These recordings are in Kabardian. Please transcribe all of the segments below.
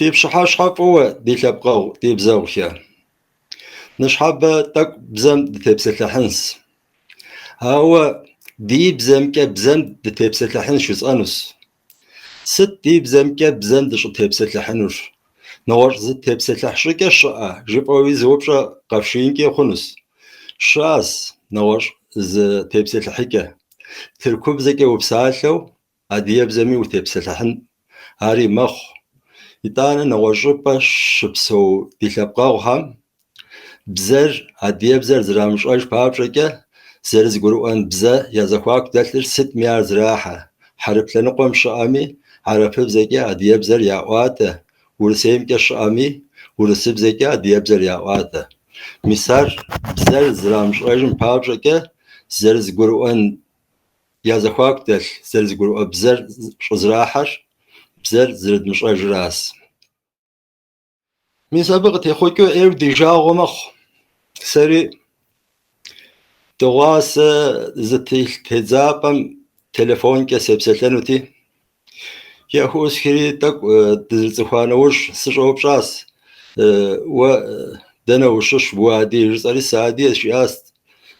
Фи пщыхьэщхьэ фӏыуэ, ди лъэпкъэгъу, ди бзэгъухэ. Ныщхьэбэ тӏэкӏу бзэм дытепсэлъыхьынщ. Ауэ ди бзэмкӏэ бзэм дытепсэлъыхьынщ жысӏэнущ. Сыт ди бзэмкӏэ бзэм дыщӏытепсэлъыхьынур? Нэгъуэщӏ зытепсэлъыхь щӏыкӏэ щыӏэ, жыфӏэуи зы упщӏэ къэфшиинкӏи хъунущ. Щыӏэщ нэгъуэщӏ зы тепсэлъыхьыкӏэ. Тыркубзэкӏэ упсалъэу адыгэбзэми утепсэлъыхьын ари мэхъу. Итӏанэ нэгъуэщӏ щӏыпӏэ щыпсэу ди лъэпкъэгъухэм бзэр, адыгэбзэр зэрамыщӏэж папщӏэкӏэ зэрызэгурыӏуэн бзэ я зэхуаку дэлъыр сытми ар зэрахьэ. Хьэрып лъэныкъуэм щыӏэми, хьэрыпыбзэкӏэ адыгэбзэр яӏуатэ, Урысеймкӏэ щыӏэми, урысыбзэкӏэ адыгэбзэр яӏуатэ. Мис ар бзэр зэрамыщӏэжым папщӏэкӏэ зэрызэгурыӏуэн я зэхуаку дэлъ зэрызэгурыӏуэ бзэр щӏызэрахьэр бзэр зэрыдмыщӏэжыращ. Мис абы къытехъукӏыу ӏейуэ ди жагъуэ мэхъу. Сэри дыгъуасэ зы тхылъ тедзапӏэм телефонкӏэ сепсэлъэнути, яхуӏусхри тӏэкӏу дызэрыцӏыхуа нэужь сыщӏэупщӏащ. Уэ дэнэ ущыщ, уадыгэ жысӏэри, сыадыгэщ жиӏащ.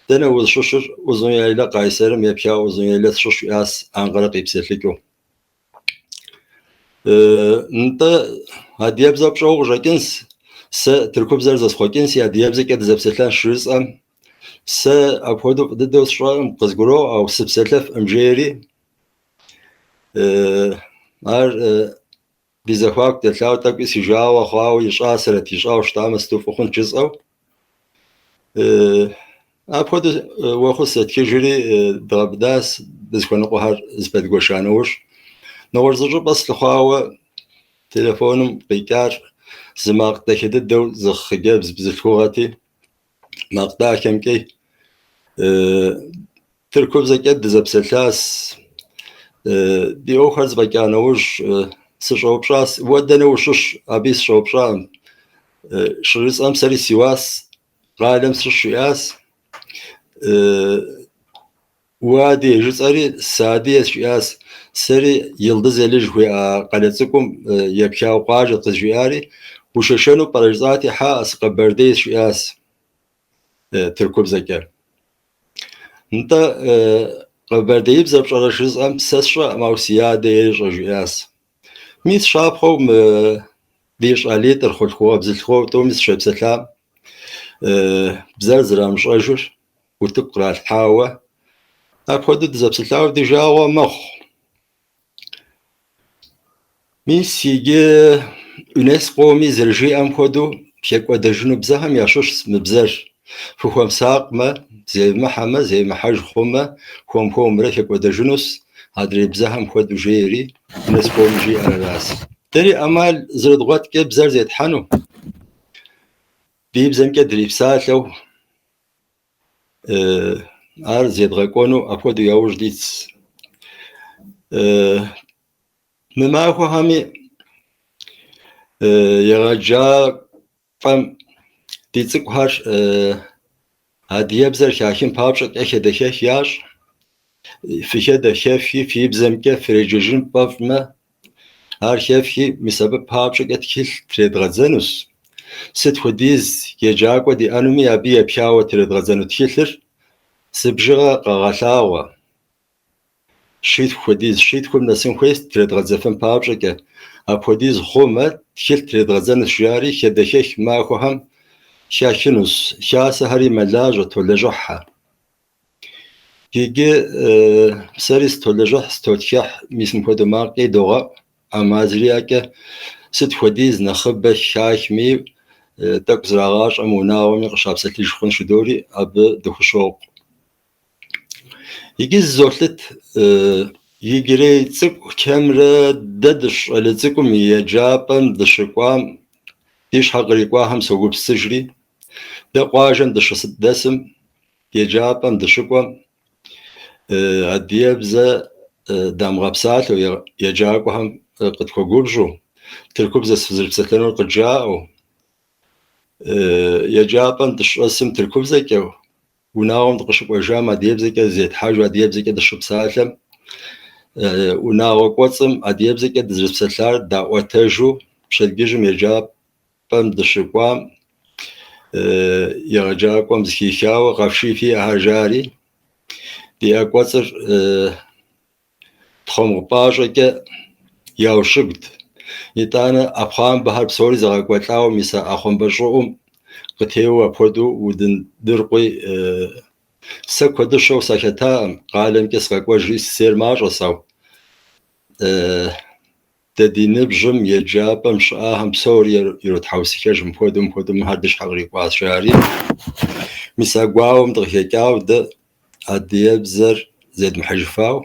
Дэнэ узыщыщыр? Узуняйлэ Къайсэрым епха Узуняйлэ сыщыщ жиӏащ, Анкъэрэ къипсэлъыкӏыу. Нтӏэ, адыгэбзэ пщӏэуэ къыщӏэкӏынщ, сэ тыркубзэр зэсхъуэкӏынси, адыгэбзэкӏэ дызэпсэлъэнщ жысӏэм, сэ апхуэдэу фӏы дыдэу сщӏэкъым, къызгуроӏуэ, ауэ сыпсэлъэфкъым жери. Ар ди зэхуаку дэлъауэ тӏэкӏуи си жагъуэ хъуауэ ищӏасэрэт, ищӏауэ щытамэ сыту фӏы хъунт жысӏэу. Апхуэдэу уэхъус зэтхыжри дгъэбыдащ, дызыхуэныкъуэхэр зыпэдгуэша нэужь. Нэгъуэщӏ зы щӏыпӏэ сылъыхъуауэ телефоным къикӏар зы макъ дахэ дыдэу зы хъыджэбз бзылъхугъэти, макъ дахэмкӏи тыркубзэкӏэ дызэпсэлъащ. Ди ӏуэхухэр зэфӏэкӏа нэужь сыщӏэупщӏащ, уэ дэнэ ущыщ? Абыи сыщӏэупщӏакъым. Щыжысӏэм сэри Сивас къалэм сыщыщ жиӏащ. Уадыгэ жысӏэри сыадыгэщ жиӏащ. Сэри Йылдызэлы жыхуиӏэ къалэ цӏыкӏум епхауэ къуажэт къызжиӏари, ушэшэну пӏэрэ жысӏати, хьэӏэ, сыкъэбэрдейщ жиӏащ тыркубзэкӏэ. Нтӏэ, къэбэрдеибзэ пщӏэрэ жысӏэм, сэ сщӏэкъым, ауэ си адэ ещӏэ жиӏащ. Мис щапхъэу мы ди щӏалитӏыр, хъулъхугъэ бзылъхугъэу тӏуми сыщепсэлъам, бзэр зэрамыщӏэжыр утыку къралъхьауэ, апхуэдэу дызэпсэлъауэ ди жагъуэ мэхъу. Мис иджы ЮНЕСКО-ми зэрыжиӏэм хуэдэу хэкӏуэдэжыну бзэхэм ящыщщ мы бзэр. Фыхуэмысакъмэ, зевмыхьэмэ, зевмыхьэж хъумэ, хуэм-хуэмурэ хэкӏуэдэжынущ, адрей бзэхэм хуэдэу жери ЮНЕСКО-ми жиӏэр аращ. Дэри ӏэмал зэрыдгъуэткӏэ бзэр зетхьэну, ди бзэмкӏэ дрипсалъэу, ар зедгъэкӏуэну апхуэдэу яужь дитщ. Мы махуэхэми егъэджапӏэм ди цӏыкӏухэр адыгэбзэр хахын папщӏэкӏэ хэдэхэх ящӏ. Фыхэдэ хэфхи, фи бзэмкӏэ фреджэжын ффӏэфӏмэ, ар хэфхи, мис абы папщӏэкӏэ тхылъ тредгъэдзэнущ. Сыт хуэдиз еджакӏуэ диӏэнуми, абы епхауэ тредгъэдзэну тхылъыр зы бжыгъэ къэгъэлъагъуэ. Щитху хуэдиз, щитхум нэсын хуейщ тредгъэдзэфын папщӏэкӏэ. Апхуэдиз хъумэ, тхылъ тредгъэдзэнущ, жари хэдэхэх махуэхэм хахынущ. Хасэхэри мэлажьэ, толэжьыхьхэ. Иджы сэри сытолэжьыхь, сытотхыхь, мис мыпхуэдэу макъи догъэӏу, ӏэмал зэриӏэкӏэ сыт хуэдиз нэхъыбэ хахми, тӏэкӏу зрагъащӏэм унагъуэми къыщапсэлъыж хъун жыдори абы дыхущокъу. Иджы зызолъыт иджырей цӏыкӏухэмрэ дэ дыщыщӏалэ цӏыкӏум еджапӏэм дыщыкӏуам ди щхьэ кърикӏуахэм согупсысыжри, дэ къуажэм дыщыдэсым, еджапӏэм дыщыкӏуэм адыгэбзэ дамыгъэпсалъэу еджакӏуэхэм къытхуэгубжьу, тыркубзэ фызэрыпсэлъэнур къыджаӏэу, еджапӏэм дыщыщӏэсым тыркубзэкӏэ, унагъуэм дыкъыщыкӏуэжам адыгэбзэкӏэ зетхьэжу, адыгэбзэкӏэ дыщыпсалъэм, унагъуэ кӏуэцӏым адыгэбзэкӏэ дызэрыпсэлъар даӏуэтэжу. Пщэдджыжьым еджапӏэм дыщыкӏуам егъэджакӏуэм зыхихауэ къэфший фи ӏэхэр жари, ди ӏэ кӏуэцӏыр пхъэмбгъу пӏащӏэкӏэ яущыгут. Итӏанэ ӏэпхъуамбэхэр псори зэгъэкӏуэлӏауэ мис а ӏэхъуамбэ щӏыӏум къытеуэу апхуэдэу удын дыркъуи сэ куэдыщэу сахэтаӏым, къалэмкӏэ сыкъэкӏуэжри сысейр мащӏэс, ау дэ ди ныбжьым еджапӏэм щыӏахэм псори иротхьэусыхэж мыпхуэдэу, мыпхуэдэу мыхэр ди щхьэ кърикӏуащ жари. Мис а гуауэм дыкъыхэкӏауэ дэ адыгэбзэр зедмыхьэжыфау,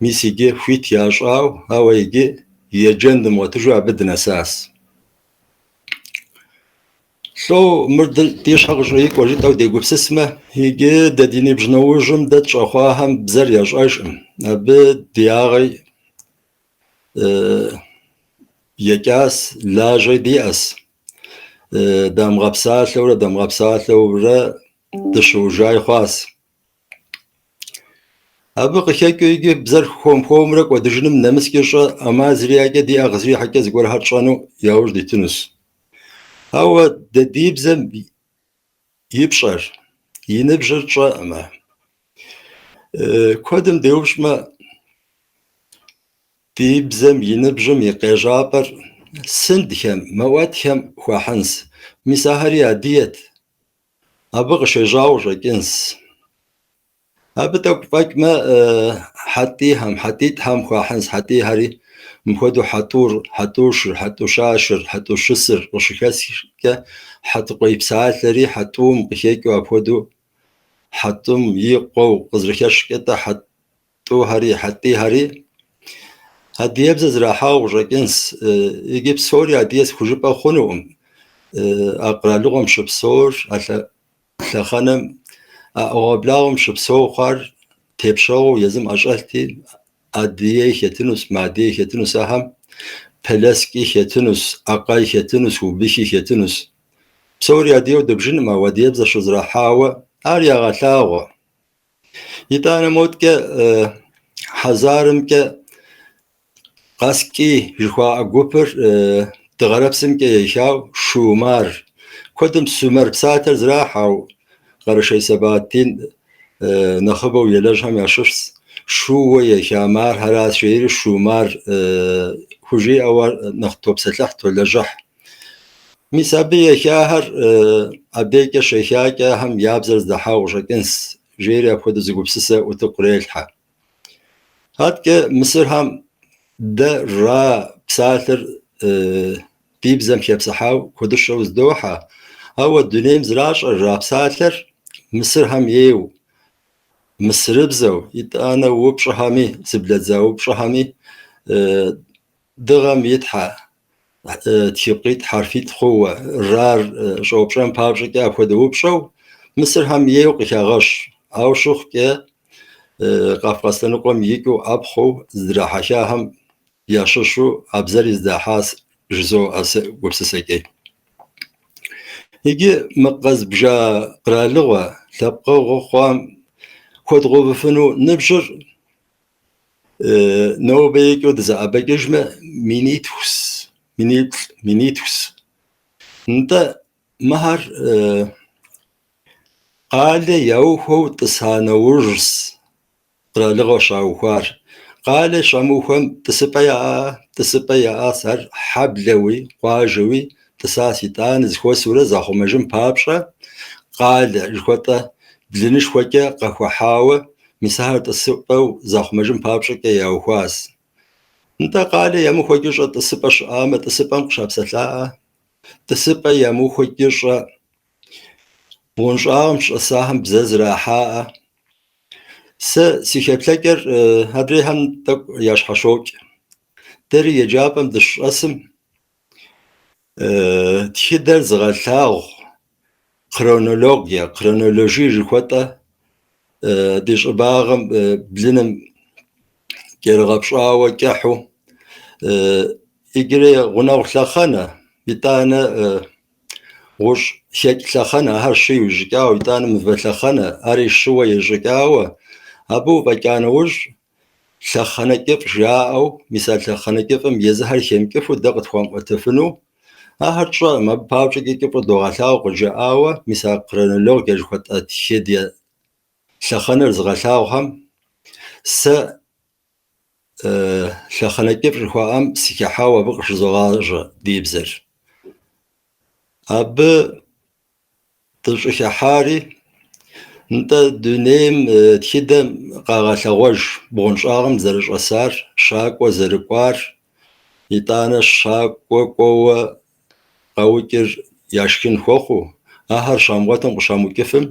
мис иджы хуит ящӏау, ауэ иджы еджэн дымыгъуэтыжу абы дынэсащ. Лӏо, мыр ди щхьэ къыщӏрикӏуэр жытӏэу дегупсысмэ, иджы дэ ди ныбжь нэужьым дэ тщӏэхъуахэм бзэр ящӏэжӏым. Абы ди ягъэ екӏащ, лажьэ диӏэщ. Дамыгъэпсалъэурэ, дамыгъэпсалъэурэ дыщыужай хъуащ. Абы къыхэкӏыу иджы бзэр хуэм-хуэмурэ кӏуэдыжыным нэмыс кӏыщӏэ ӏэмал зэриӏэкӏэ ди ӏэ къызэрихьэкӏэ зыгуэрхэр тщӏэну яужь дитынущ. Ауэ дэ ди бзэм и пщӏэр, и ныбжьыр тщӏэӏымэ. Куэдым деупщӏмэ, ди бзэм и ныбжьым и къежьапӏэр сындхэм, мэуэтхэм хуахьынс. Мис ахэри адыгэт, абы къыщежьауэ къыщӏэкӏынс. Абы тӏэкӏу фӏэкӏмэ, хьэтӏихэм, хьэтӏитӏхэм хуахьынс. Хьэтӏихэри мыпхуэдэу хьэтӏур, хьэтӏушыр, хьэтӏущащыр, хьэтӏущысыр къыщыхэсхкӏэ, хьэтыкъуей псалъэри хьэтӏум къыхэкӏыу апхуэдэу хьэтӏум и къуэу къызэрыхэщкӏэ-тӏэ хьэтӏухэри, хьэтӏихэри адыгэбзэ зэрахьауэ къыщӏэкӏынс. Иджы псори адыгэ схужыпӏэ хъунукъым. А къэралыгъуэм щыпсэур, а лъэхъэнэм а ӏэгъуэблагъуэм щыпсэу хъуар тепщэгъуэу езым ӏэщӏэлъти, адыгей хэтынущ, мыадыгей хэтынущ ахэм, пэлэскӏи хэтынущ, акъэй хэтынущ, убыхи хэтынущ. Псори адыгэу дыбжынкъым, ауэ адыгэбзэ щызэрахьауэ ар ягъэлъагъуэ. Итӏанэ моткӏэ Хьэзарымкӏэ Къэскӏи жыхуаӏэ гупыр дыгъэрэпсымкӏэ ехау Шумар. Куэдым Сумэр псалъэр зэрахьэ, ауэ Къэрэшей Сэбахьэтдин нэхъыбэу елэжьхэм ящыщщ. Шууэ еха мархэращ жери Шумар хужиӏэу ар нэхъ топсэлъыхь, толэжьыхь. Мис абы ехахэр абдейкӏэ щехакӏэ ахэм я бзэр здахьауэ къыщӏэкӏынс, жери апхуэдэ зы гупсысэ утыку кърелъхьэ. Аткӏэ Мысырхэм дэ Ра псалъэр ди бзэм хэпсыхьауэ куэдыщэу здохьэ, ауэ дунейм зэращӏэр Ра псалъэр Мысырхэм ейуэ, мысырыбзэу, итӏанэ упщӏэхэми, зыблэдза упщӏэхэми дыгъэм и тхьэ тхыпкъитӏ хьэрфитӏ хъууэ Рар щӏэупщӏэн папщӏэкӏэ апхуэдэ упщӏэу Мысырхэм ейуэ къыхагъэщ. Ауэ щыхъукӏэ Кавказ лъэныкъуэм икӏыу ӏэпхъуэу здрахьэхахэм ящыщу а бзэри здахьащ жызоӏэ сэ гупсысэкӏэ. Иджы мы къэзбжа къэралыгъуэ лъэпкъыгъуэ хъуам хуэдгъэувыфыну ныбжьыр нобэ икӏыу дызэӏэбэкӏыжмэ, минитхущ, миниплӏ, минитхущ. Нтӏэ, мыхэр къалэ яухуэу тӏыса нэужьщ къэралыгъуэ щаухуар. Къалэ щамыухуэм тӏысыпӏэ яӏа, тӏысыпӏэ яӏащ, ар хьэблэуи, къуажэуи тӏысащ. Итӏанэ зэхуэсурэ захъумэжын папщӏэ къалэ жыхуэтӏэ блынышхуэкӏэ къэхухьауэ, мис ахэр тӏысыпӏэу захъумэжын папщӏэкӏэ яухуащ. Нтӏэ, къалэ ямыухуэ кӏыщӏэ тӏысыпӏэ щыӏамэ, тӏысыпӏэм къыщапсэлъаӏэ, тӏысыпӏэ ямыухуэ кӏыщӏэ бгъуэнщӏагъым щӏэсахэм бзэ зэрахьаӏэ. Сэ си хэплъэкӏэр адрейхэм тӏэкӏу ящхьэщокӏ. Дэри еджапӏэм дыщыщӏэсым тхыдэр зыгъэлъагъу хронологие, хронологие жыхуэтӏэ ди щӏыбагъым блыным кӏэрыгъэпщӏауэ кӏыхьу иджырей гъунэгъу лъэхъэнэ, итӏанэ гъущӏ хэкӏ лъэхъэнэ, ахэр щы ищӏыкӏауэ, итӏанэ мывэ лъэхъэнэ, ари щыуэ ищӏыкӏауэ, абы уфӏэкӏа нэужь. Лъэхъэнэ кӏыфӏ жаӏэу, мис а лъэхъэнэ кӏыфӏым езыхэр хэмыкӏыфу дэ къытхуэмыӏуэтэфыну, ахэр тщӏэкъым, абы папщӏэкӏэ кӏыфӏу догъэлъагъу къыджаӏауэ, мис а хронологие жыхуэтӏэ тхыдэ лъэхъэнэр зыгъэлъагъухэм сэ лъэхъэнэ кӏыфӏ жыхуаӏэм сыхыхьауэ абы къыщызогъажьэ ди бзэр. Абы дыщӏыхыхьари, нтӏэ, дунейм тхыдэм къагъэлъэгъуэж бгъуэнщӏагъым зэрыщӏэсар, щакӏуэ зэрыкӏуар, итӏанэ щакӏуэ кӏуэуэ къаукӏыр яшхын хуэхъуу, ахэр щамыгъуэтым къыщамыукӏыфым,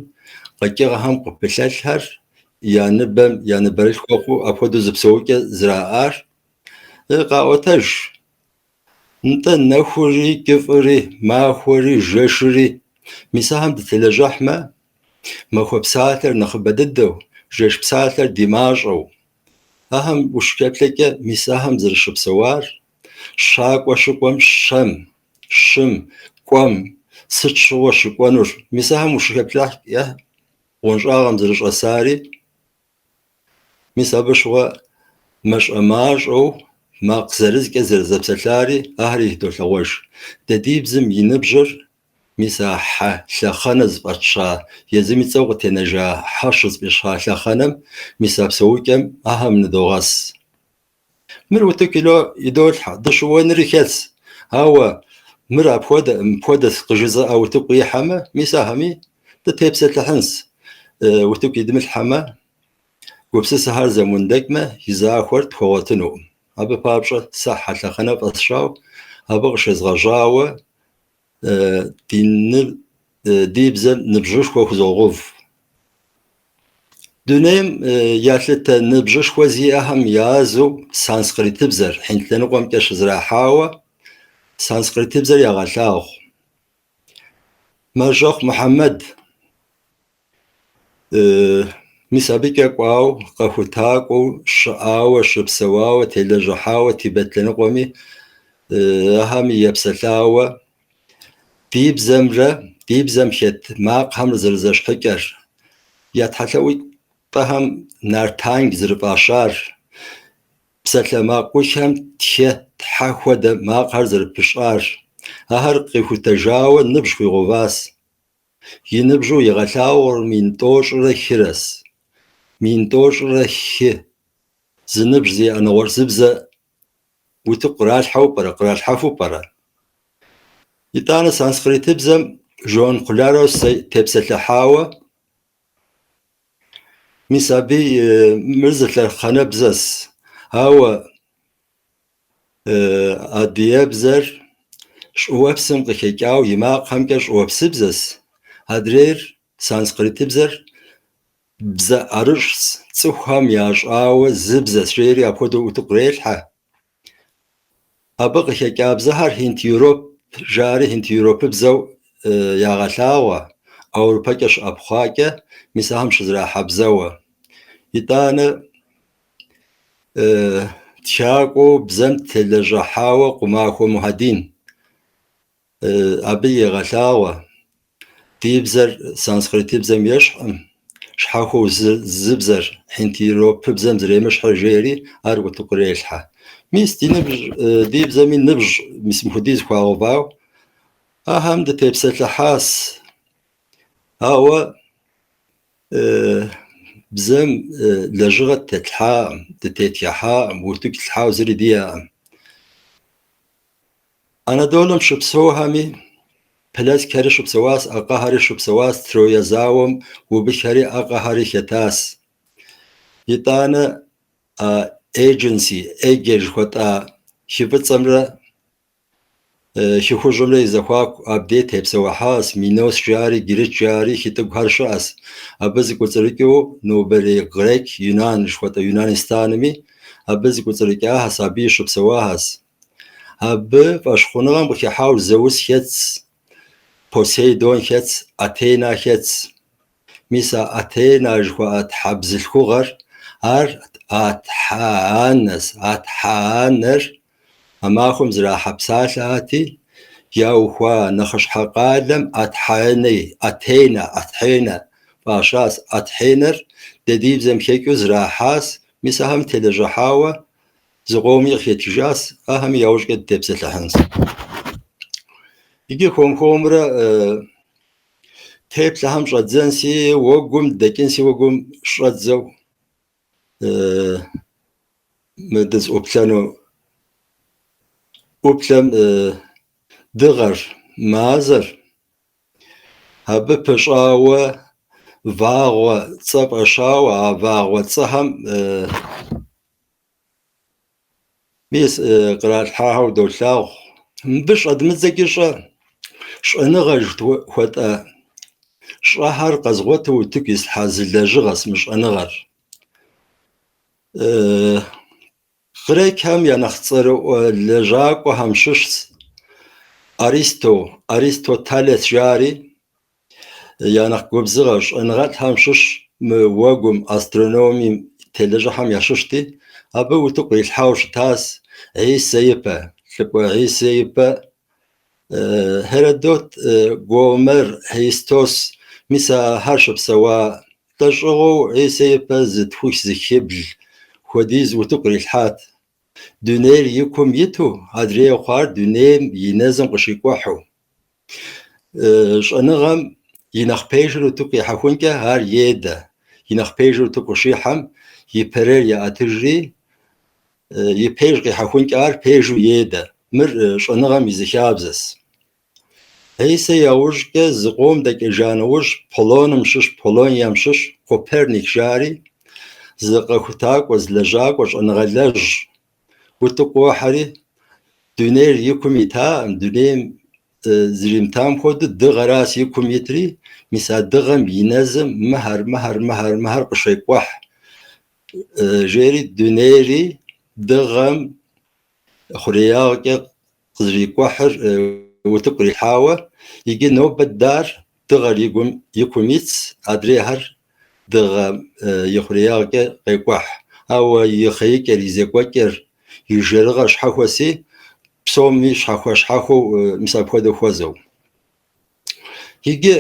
къэкӏыгъэхэм къыпылъэлъхэр я ныбэм, я ныбэрылъ хуэхъуу, апхуэдэу зы псэукӏэ зэраӏар къаӏуэтэж. Нтӏэ, нэхури кӏыфӏри, махуэри жэщри, мис ахэм дытелэжьыхьмэ, махуэ псалъэр нэхъыбэ дыдэу, жэщ псалъэр ди мащӏэу. Ахэм ущыхэплъэкӏэ, мис ахэм зэрыщыпсэуар, щакӏуэ щыкӏуэм щэм, щым, кӏуэм, сыт щыгъуэ щыкӏуэнур, мис ахэм ущыхэплъэхькӏэ, бгъуэнщӏагъым зэрыщӏэсари, мис абы щыгъуэ мащӏэ-мащӏэу макъ зырызкӏэ зэрызэпсэлъари, ахэри хыдолъэгъуэж. Дэ ди бзэм и ныбжьыр мис а хьэ лъэхъэнэ зыфӏэтща, езым и цӏэу къытенэжа хьэ щызыфӏища лъэхъэнэм, мис а псэукӏэм ахэм ныдогъэс. Мыр утыку идолъхьэ, дыщыуэнри хэлъщ, ауэ мыр апхуэдэ, мыпхуэдэщ къыжызыӏэ утыку къихьэмэ, мис ахэми дытепсэлъыхьынщ. Утыку идмылъхьэмэ, гупсысэхэр зэмундэкӏмэ, и захуэр тхуэгъуэтынукъым. Абы папщӏэ сэ хьэ лъэхъэнэ фӏэсщау, абы къыщезгъэжьауэ ди бзэм ныбжьышхуэ хузогъув. Дунейм ялъытэ ныбжьышхуэ зиӏэхэм язу санскритыбзэр Хьинд лъэныкъуэмкӏэ щызэрахьауэ санскритыбзэр ягъэлъагъу. Мэржэхъу Мухьэмэд мис абыкӏэ кӏуау, къэхутакӏуэу, щыӏауэ, щыпсэуауэ, телэжьыхьауэ Тибет лъэныкъуэми ахэми епсэлъауэ ди бзэмрэ ди бзэм хэт макъхэмрэ зэрызэщхьыкӏэр, я тхьэлъэӏупӏэхэм нартанг зэрыфӏащар, псалъэмакъыхэм тхэ, тхьэ хуэдэ макъхэр зэрыпыщӏар, ахэр къихутэжауэ ныбжь хуигъэуващ. И ныбжьу игъэлъагъуэр 1300-рэщ. 1300 зы ныбжь зиӏэ нэгъуэщӏ зы бзэ утыку къралъхьэу пӏэрэ, къралъхьэфу пӏэрэ? Итӏанэ санскритыбзэм Жон Кларос тепсэлъыхьауэ, мис абы мыр зы лъэхъэнэбзэщ, ауэ адыгэбзэр щӏыуэпсым къыхэкӏауэ и макъхэмкӏэ щӏыуэпсыбзэщ, адрейр санскритыбзэр бзэ ӏэрыщӏщ, цӏыхухэм ящӏауэ зы бзэщ, жери апхуэдэу утыку кърелъхьэ. Абы къыхэкӏа бзэхэр хьинд-европ жари хьинд-европыбзэу ягъэлъагъуэ, Аурупэкӏэ щыӏэпхъуакӏэ, мис ахэм щызэрахьэ бзэуэ. Итӏанэ тхакӏуэу бзэм телэжьыхьауэ Къумахуэ Мухьэдин абы егъэлъагъуэ ди бзэр санскритыбзэм ещхькъым, щхьэхуэу зы бзэр хьинд-европыбзэм зэремыщхьыр жери ар утыку кърелъхьэ. Мис ди ныбжь, ди бзэми ныбжь мис мыпхуэдиз хуагъэувау, ахэм дытепсэлъыхьащ. Ауэ бзэм лэжьыгъэ тетлъхьакъым, дытетхыхьакъым, утыку итлъхьауэ зыри диӏэкъым. Анадолэм щыпсэухэми пелезгхэри щыпсэуащ, акъэхэри щыпсэуащ, Троя зауэм убыххэри акъэхэри хэтащ. Итӏанэ а Aegean Sea, Эге жыхуэтӏа хы Фӏыцӏэмрэ хы Хужьымрэ и зэхуаку абдей тепсэухьащ, Минос жари, Гирит жари, хытӏыгухэр щыӏэщ. Абы зыкӏуэцӏрыкӏыу нобэрей грек, юнан жыхуэтӏэ Юнанистанми абы зыкӏуэцӏрыкӏахэщ, абыи щыпсэуахэщ. Абы фӏэщхъуныгъэм къыхыхьауэ Зеус хэтщ, Посейдон хэтщ, Атена хэтщ. Мис а Атена жыхуаӏэ тхьэ бзылъхугъэр, ар а тхьэ анэщ, а тхьэ анэр а махуэм зэрахьэ псалъэхьэти, яухуа нэхъыщхьэ къалэм Атхьэней, Атена, Атхьенэ фӏащащ. Атхьенэр дэ ди бзэм хэкӏыу зэрахьащ. Мис ахэм телэжьыхьауэ зыкъоми къыхетхыжащ, ахэми яужькӏэ дытепсэлъыхьынщ. Иджы хуэм-хуэмурэ теплъэхэм щӏэдзэнси, уэгум дэкӏынси, уэгум щӏэдзэу мы дызыӏуплъэну ӏуплъэм дыгъэр, мазэр, абы пыщӏауэ вагъуэ цӏэ фӏэщауэ, а вагъуэ цӏэхэм мис къралъхьахэу долъагъу. Мыбы щӏэдмыдзэкӏи щӏэ, щӏэныгъэ жыхуэтӏэ щӏэхэр къэзгъуэту утыку ислъхьа зы лэжьыгъэщ мы щӏэныгъэр. Грекхэм я нэхъ цӏэрыӏуэ лэжьакӏуэхэм щыщщ Аристо, Аристотелес жари, я нэхъ губзыгъэ щӏэныгъэлӏхэм щыщ мы уэгум, астрономием телэжьыхьхэм ящыщти, абы утыку кърилъхьауэ щытащ Хьисэ ипэ, лӏыкӏуэ Хьисэ ипэ Херодот, Гомер, Христос, мис ахэр щыпсэуа лӏэщӏыгъуэу Хьисэ ипэ зытхух-зыхыбл хуэдиз утыку кърилъхьат. Дунейр и кум иту, адрей хъуар дунейм и нэзым къыщикӏухьу. Щӏэныгъэм и нэхъ пэжыр утыку къихьэхункӏэ ар едэ. И нэхъ пэжыр утыку къыщихьэм, ипэрейр яӏэтыжри, и пэж къихьэхункӏэ ар пэжу едэ. Мыр щӏэныгъэм и зы хабзэщ. Хьисэ яужькӏэ зыкъом дэкӏыжа нэужь, Полоным щыщ, Полонием щыщ Коперник жари, зы къэхутакӏуэ, зы лэжьакӏуэ, щӏэныгъэлэжь утыку къохьэри, дунейр и кум итаӏым, дунейм зэримытам хуэдэу дыгъэращ и кум итри, мис а дыгъэм и нэзым мыхэр, мыхэр, мыхэр, мыхэр къыщекӏухь, жери дунейри дыгъэм хъуреягъкӏэ къызэрикӏухьыр утыку кърихьауэ, иджы нобэ дар дыгъэр и гум, и кум итщ, адрейхэр дыгъэм и хъуреягъкӏэ къекӏухь. Ауэ и хъеикӏэр, и зекӏуэкӏэр, и жэрыгъэр щхьэхуэси, псоми щхьэхуэ-щхьэхуэу мис апхуэдэу хуэзэу. Иджы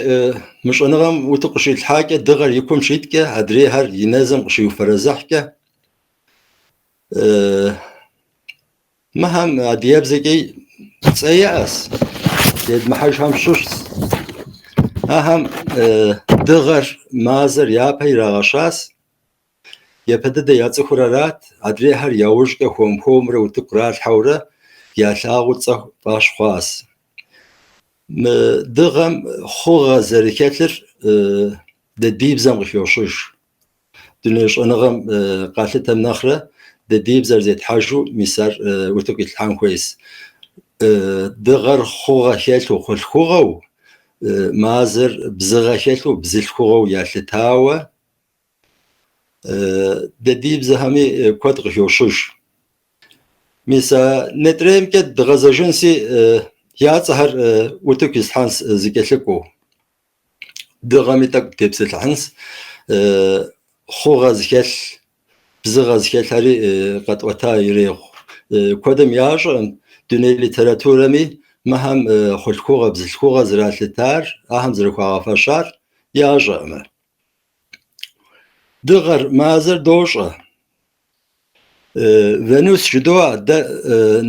мы щӏэныгъэм утыку къыщилъхьакӏэ, дыгъэр и кум щиткӏэ, адрейхэр и нэзым къыщиуфэрэзыхькӏэ, Мыхэм адыгэбзэкӏэ цӏэ яӏэщ, зедмыхьэжхэм щыщщ. Ахэм дыгъэр, мазэр япэ ирагъэщащ. Япэ дыдэ яцӏыхур арат, адрейхэр яужькӏэ хуэм-хуэмурэ утыку къралъхьэурэ ялъагъуу цӏэ фӏащ хъуащ. Мы дыгъэм хъугъэ зэрыхэлъыр дэ ди бзэм къыхощыж. Дуней щӏэныгъэм къалъытэм нэхърэ дэ ди бзэр зетхьэжу мис ар утыку итлъхьэн хуейщ. Дыгъэр хъугъэ хэлъу хъулъхугъэу, мазэр бзыгъэ хэлъу бзылъхугъэу ялъытауэ дэ ди бзэхэми куэд къыхощыж. Мис а нетӏреймкӏэ дгъэзэжынси, я цӏэхэр утыку ислъхьэнщ зэкӏэлъыкӏуэу. Дыгъэми тӏэкӏу тепсэлъыхьынщ, хъугъэ зыхэлъ, бзыгъэ зыхэлъхэри къэтӏуэта ирехъу. Куэдым ящӏэкъым дуней литературэми мыхэм хъулъхугъэ, бзылъхугъэ зэралъытар, ахэм зэрыхуагъэфэщар ящӏэкъым. Дыгъэр, мазэр дощӏэ. Венус жыдоӏэ, дэ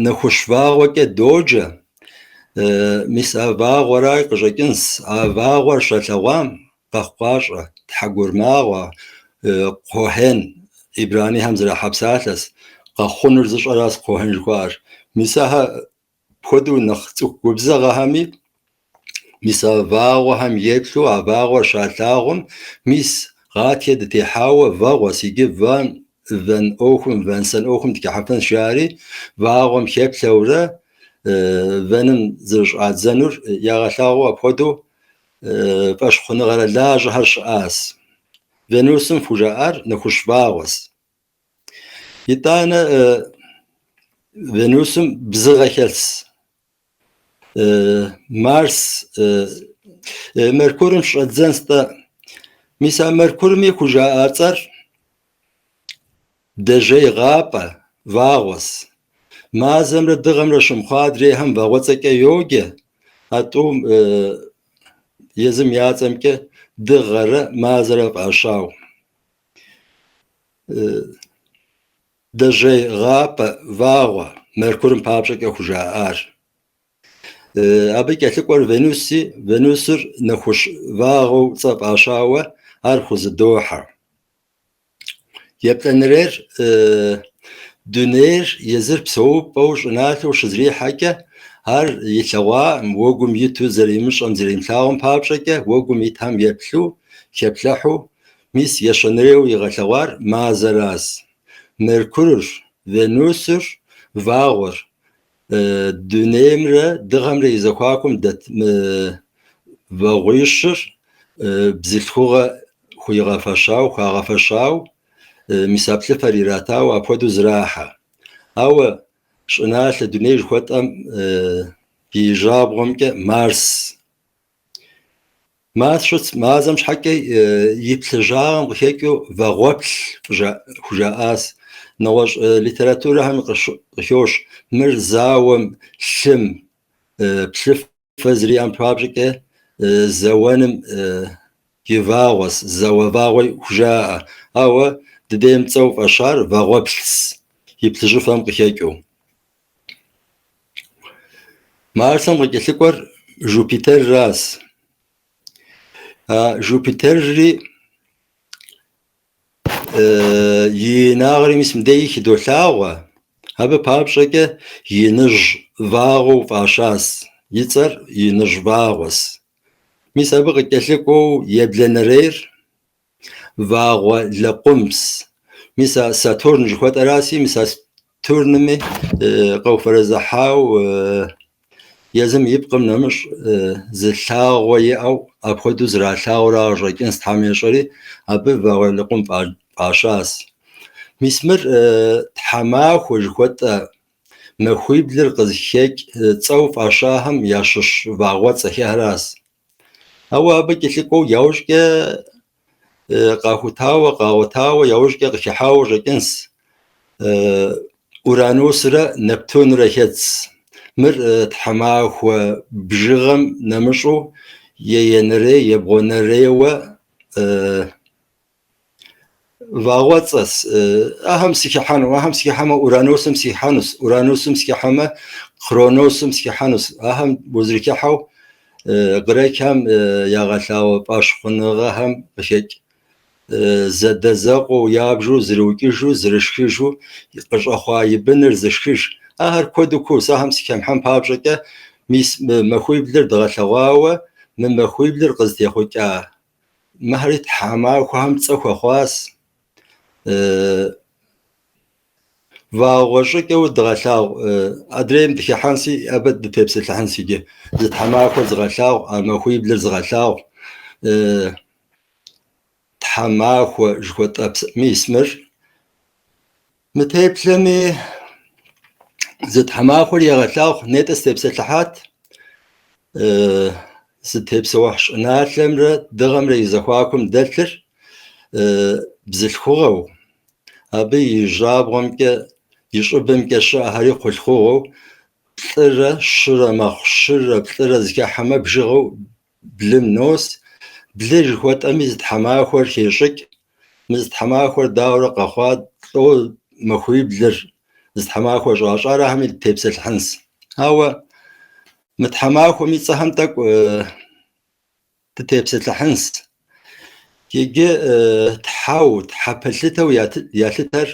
нэхущ вагъуэкӏэ доджэ. Мис а вагъуэра къыщӏэкӏынщ. А вагъуэр щалъэгъуам къэхъукъащӏэ, тхьэгурымагъуэ, кхъуэхен, ибранихэм зэрахьэ псалъэщ, къэхъунур зыщӏэращ кхъуэхен жыхуаӏэр. Мис ахэр Апхуэдэу нэхъ цӏыху губзыгъэхэми, мис а вагъуэхэм еплъу, а вагъуэр щалъагъум, мис гъатхэ дытехьауэ вэгъуэщ, иджы вэн, вэн ӏуэхум, вэн-сэн ӏуэхум дыхыхьэфынщ, жари, вагъуэм хэплъэурэ вэным зэрыщӏадзэнур ягъэлъагъуэу апхуэдэу фӏэщхъуныгъэрэ лажьэхэр щыӏащ. Венусым хужаӏар нэхущ вагъуэщ. Итӏанэ Венусым бзыгъэ хэлъщ. Марс, Меркурым щӏэддзэнщ-тӏэ. Мис а Меркурми хужаӏа цӏэр дэжьейгъапӏэ, вагъуэщ. Мазэмрэ дыгъэмрэ щымыхъуа адрейхэм вагъуэцӏэкӏэ йоджэ. А тӏум езым я цӏэмкӏэ дыгъэрэ мазэрэ фӏащау. Дэжьейгъапӏэ вагъуэ Меркурым папщӏэкӏэ хужаӏар. Абы кӏэлъыкӏуэр Венуси, Венусыр нэхущ вагъуэу цӏэ фӏащауэ ар хузэдохьэ. Еплӏанэрейр дунейр езыр псэупӏэу щӏыналъэу щызэрихьэкӏэ, ар илъэгъуакъым уэгум иту зэримыщӏэм, зэримылъагъум папщӏэкӏэ, уэгум итхэм еплъу, хэплъыхьу, мис ещанэрейуэ игъэлъэгъуар мазэращ. Меркурыр, Венусыр, вагъуэр дунеймрэ дыгъэмрэ и зэхуакум дэт мы вагъуищыр бзылъхугъэ хуигъэфэщауэ, хуагъэфэщауэ, мис а плъыфэр иратауэ апхуэдэу зэрахьэ. Ауэ щӏыналъэ дуней жыхуэтӏэм и ижьрабгъумкӏэ Марс. Марс щытщ, мазэм щхьэкӏэ и плъыжьагъэм къыхэкӏыу вагъуэплъ хужаӏащ. Нэгъуэщӏ литературэхэм къыхощ мыр зауэм, лъым, плъыфэ зэриӏэм папщӏэкӏэ зэуэным и вагъуэщ, зауэ вагъуэ хужаӏэ. Ауэ дыдейм цӏэу фӏащар вагъуэплъщ, и плъыжьыфэм къыхэкӏыу. Марсым къыкӏэлъыкӏуэр Жупитерращ. А Жупитерри и инагъри мис мыдеи хыдолъагъуэ. Абы папщӏэкӏэ иныжь вагъуэу фӏащащ. И цӏэр иныжь вагъуэщ. Мис абы къыкӏэлъыкӏуэу ебланэрейр вагъуэ лэкъумщ. Мис а Сатурн жыхуэтӏэраси, мис а Сатурнми къэуфэрэзыхьауэ езым и пкъым нэмыщӏ зы лъагъуэ иӏэу апхуэдэу зэралъагъура къыщӏэкӏынщ, Тхьэм ещӏэри, абы вагъуэ лэкъум фӏащащ. Мис мыр тхьэмахуэ жыхуэтӏэ махуиблыр къызыхэкӏ цӏэу фӏащахэм ящыщ вагъуэцӏэхэращ. Ауэ абы кӏэлъыкӏуэу яужькӏэ къахутауэ, къагъуэтауэ, яужькӏэ къыхыхьауэ къыщӏэкӏынщ. Уранусрэ Нептунрэ хэтщ. Мыр тхьэмахуэ бжыгъэм нэмыщӏу еенэрей, ебгъуанэрейуэ вагъуэцӏэщ. Ахэм сыхыхьэну, ахэм сыхыхьэмэ Уранусым сыхыхьэнущ, Уранусым сыхыхьэмэ Кроносым сыхыхьэнущ. Ахэм узэрыхыхьэу грекхэм ягъэлъагъуэ фӏэщхъуныгъэхэм къыхэкӏ зэдэзэкъуэу ябжу, зэрыукӏыжу, зэрышхыжу, къыщӏэхъуа и быныр зышхыж. Ахэр куэду куущ, ахэм сыхэмыхьэн папщӏэкӏэ мис мы махуиблыр дгъэлъэгъуауэ, мы махуиблыр къызытехъукӏа мыхэри тхьэмахуэхэм цӏэ хуэхъуащ. Вагъуэ щӏыкӏэу дгъэлъагъу адрейм дыхыхьэнси, абы дытепсэлъыхьынс иджы. Зы тхьэмахуэр зыгъэлъагъу, а махуиблыр зыгъэлъагъу тхьэмахуэ жыхуэтӏэ мис мыр. Мы теплъэми зы тхьэмахуэр егъэлъагъу, нетӏэ сытепсэлъыхьат. Зытепсэухь щӏыналъэмрэ дыгъэмрэ и зэхуакум дэлъыр бзылъхугъэу, абы и ижьрабгъуэмкӏэ, и щӏыбымкӏэ щыӏэхэри хъулъхугъэу плӏырэ щырэ мэхъу. Щырэ плӏырэ зэхыхьэмэ бжыгъэу блым нос. Блы жыхуэтӏэми зы тхьэмахуэр хещӏыкӏ. Мы зы тхьэмахуэр дауэрэ къэхъуа, лӏо махуиблыр зы тхьэмахуэ щӏащӏар ахэми дытепсэлъыхьынс. Ауэ мы тхьэмахуэм и цӏэхэм тӏэкӏу дытепсэлъыхьынс. Иджы тхьэу, тхьэпэлъытэу ялъытэр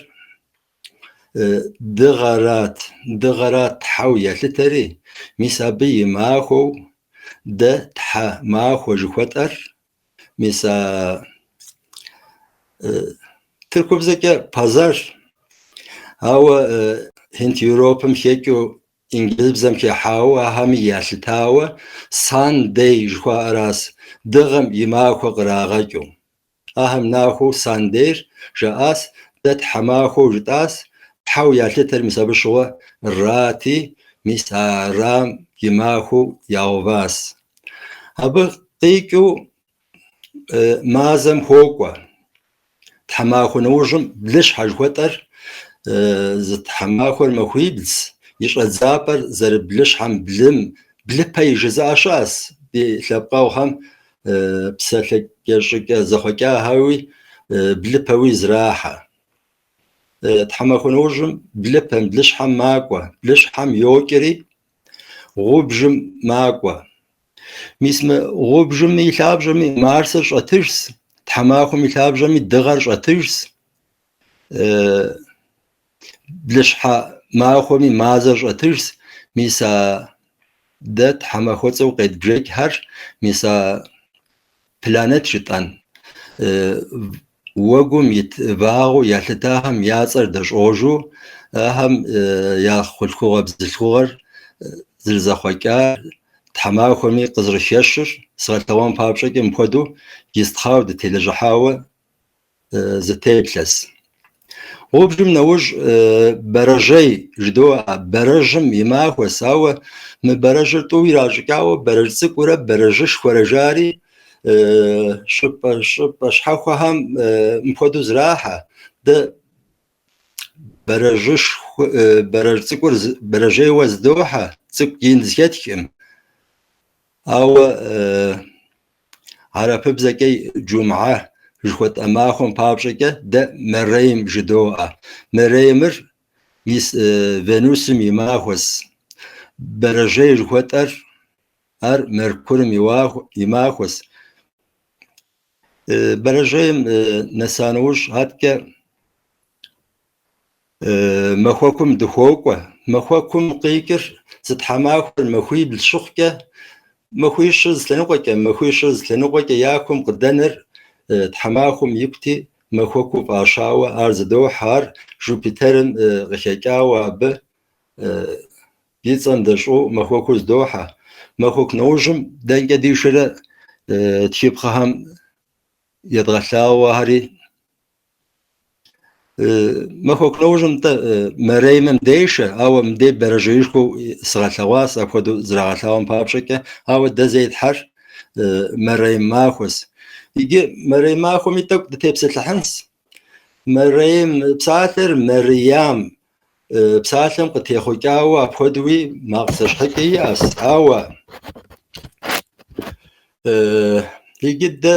дыгъэрат, дыгъэрат тхьэу ялъытэри, мис абы и махуэу дэ тхьэмахуэ жыхуэтӏэр, мис а тыркубзэкӏэ pazar, ауэ Хьинд Европэм хэкӏыу инджылызыбзэм хыхьауэ, ахэми ялъытауэ Sunday жыхуаӏэращ, дыгъэм и махуэ кърагъэкӏыу. Ахэм нахуэу Sunday-р жаӏащ, дэ тхьэмахуэу жытӏащ, тхьэу ялъытэр мис абы щыгъуэ Рати, мис а Рам и махуэу ягъэуващ. Абы къикӏыу мазэм хуокӏуэ. Тхьэмахуэ нэужьым блыщхьэ жыхуэтӏэр зы тхьэмахуэр махуиблщ, и щӏэдзапӏэр зэрыблыщхьэм блым, блыпэ жызыӏэ щыӏэщ ди лъэпкъэгъухэм псэлъэкӏэ щӏыкӏэ зэхъуэкӏахэуи блыпэуи зэрахьэ. Тхьэмахуэ нэужьым блыпэм, блыщхьэм макӏуэ, блыщхьэм йокӏри гъубжым макӏуэ. Мис мы гъубжым и лъабжьэми Марсыр щӏэтыжщ, тхьэмахуэм и лъабжьэми дыгъэр щӏэтыжщ, блыщхьэ махуэми мазэр щӏэтыжщ. Мис а дэ тхьэмахуэцӏэу къедбжэкӏхэр, мис а планет жытӏэн, уэгум ит вагъуэу ялъытахэм я цӏэр дэщӏыгъужу, ахэм я хъулъхугъэ бзылъхугъэр зэрызэхъуэкӏар, тхьэмахуэми къызэрыхэщыр сгъэлъэгъуэн папщӏэкӏэ мыпхуэдэу истхъауэ дытелэжьыхьауэ зы теплъэс. Гъубжым нэужь бэрэжьей жыдоӏэ, бэрэжьым и махуэс, ауэ мы бэрэжьыр тӏу иращӏыкӏауэ бэрэжь цӏыкӏурэ бэрэжьышхуэрэ жари щӏыпӏэ, щӏыпӏэ щхьэхуэхэм мыпхуэдэу зрахьэ. Дэ бэрэжьышхуэ, бэрэжь цӏыкӏур бэрэжьейуэ зыдохьэ, цӏыкӏу ин зэхэтхкъым. Ауэ хьэрыпыбзэкӏэ джумгьэ жыхуэтӏэ махуэм папщӏэкӏэ дэ мэрем жыдоӏэ. Мэремыр мис Венусым и махуэс. Бэрэжьей жыхуэтӏэр ар Меркурым и махуэс. Бэрэжьейм нэса нэужь аткӏэ махуэкум дыхуокӏуэ. Махуэкум къикӏыр зы тхьэмахуэр махуибл щыхъукӏэ, махуищыр зы лъэныкъуэкӏэ, махуищыр зы лъэныкъуэкӏэ я кум къыдэнэр тхьэмахуэм икути махуэкуу фӏащауэ ар зыдохьэ. Ар Жупитерым къыхэкӏауэ абы и цӏэм дэщӏыгъуу махуэкур зыдохьэ. Махуэку нэужьым дэнкӏэ дишэрэ тхыпхъэхэм едгъэлъагъуэхэри. Махуэку нэужьым нтӏэ мэремым дешэ, ауэ мыбдей бэрэжьеишхуэу сгъэлъэгъуащ апхуэдэу зрагъэлъагъум папщӏэкӏэ, ауэ дэ зетхьэр мэрем махуэс. Иджы мэрем махуэми тӏэкӏу дытепсэлъыхьынщ. Мэрем псалъэр Мэриям псалъэм къытехъукӏауэ апхуэдэуи макъ зэщхьыкӏэ иӏэщ, ауэ иджы дэ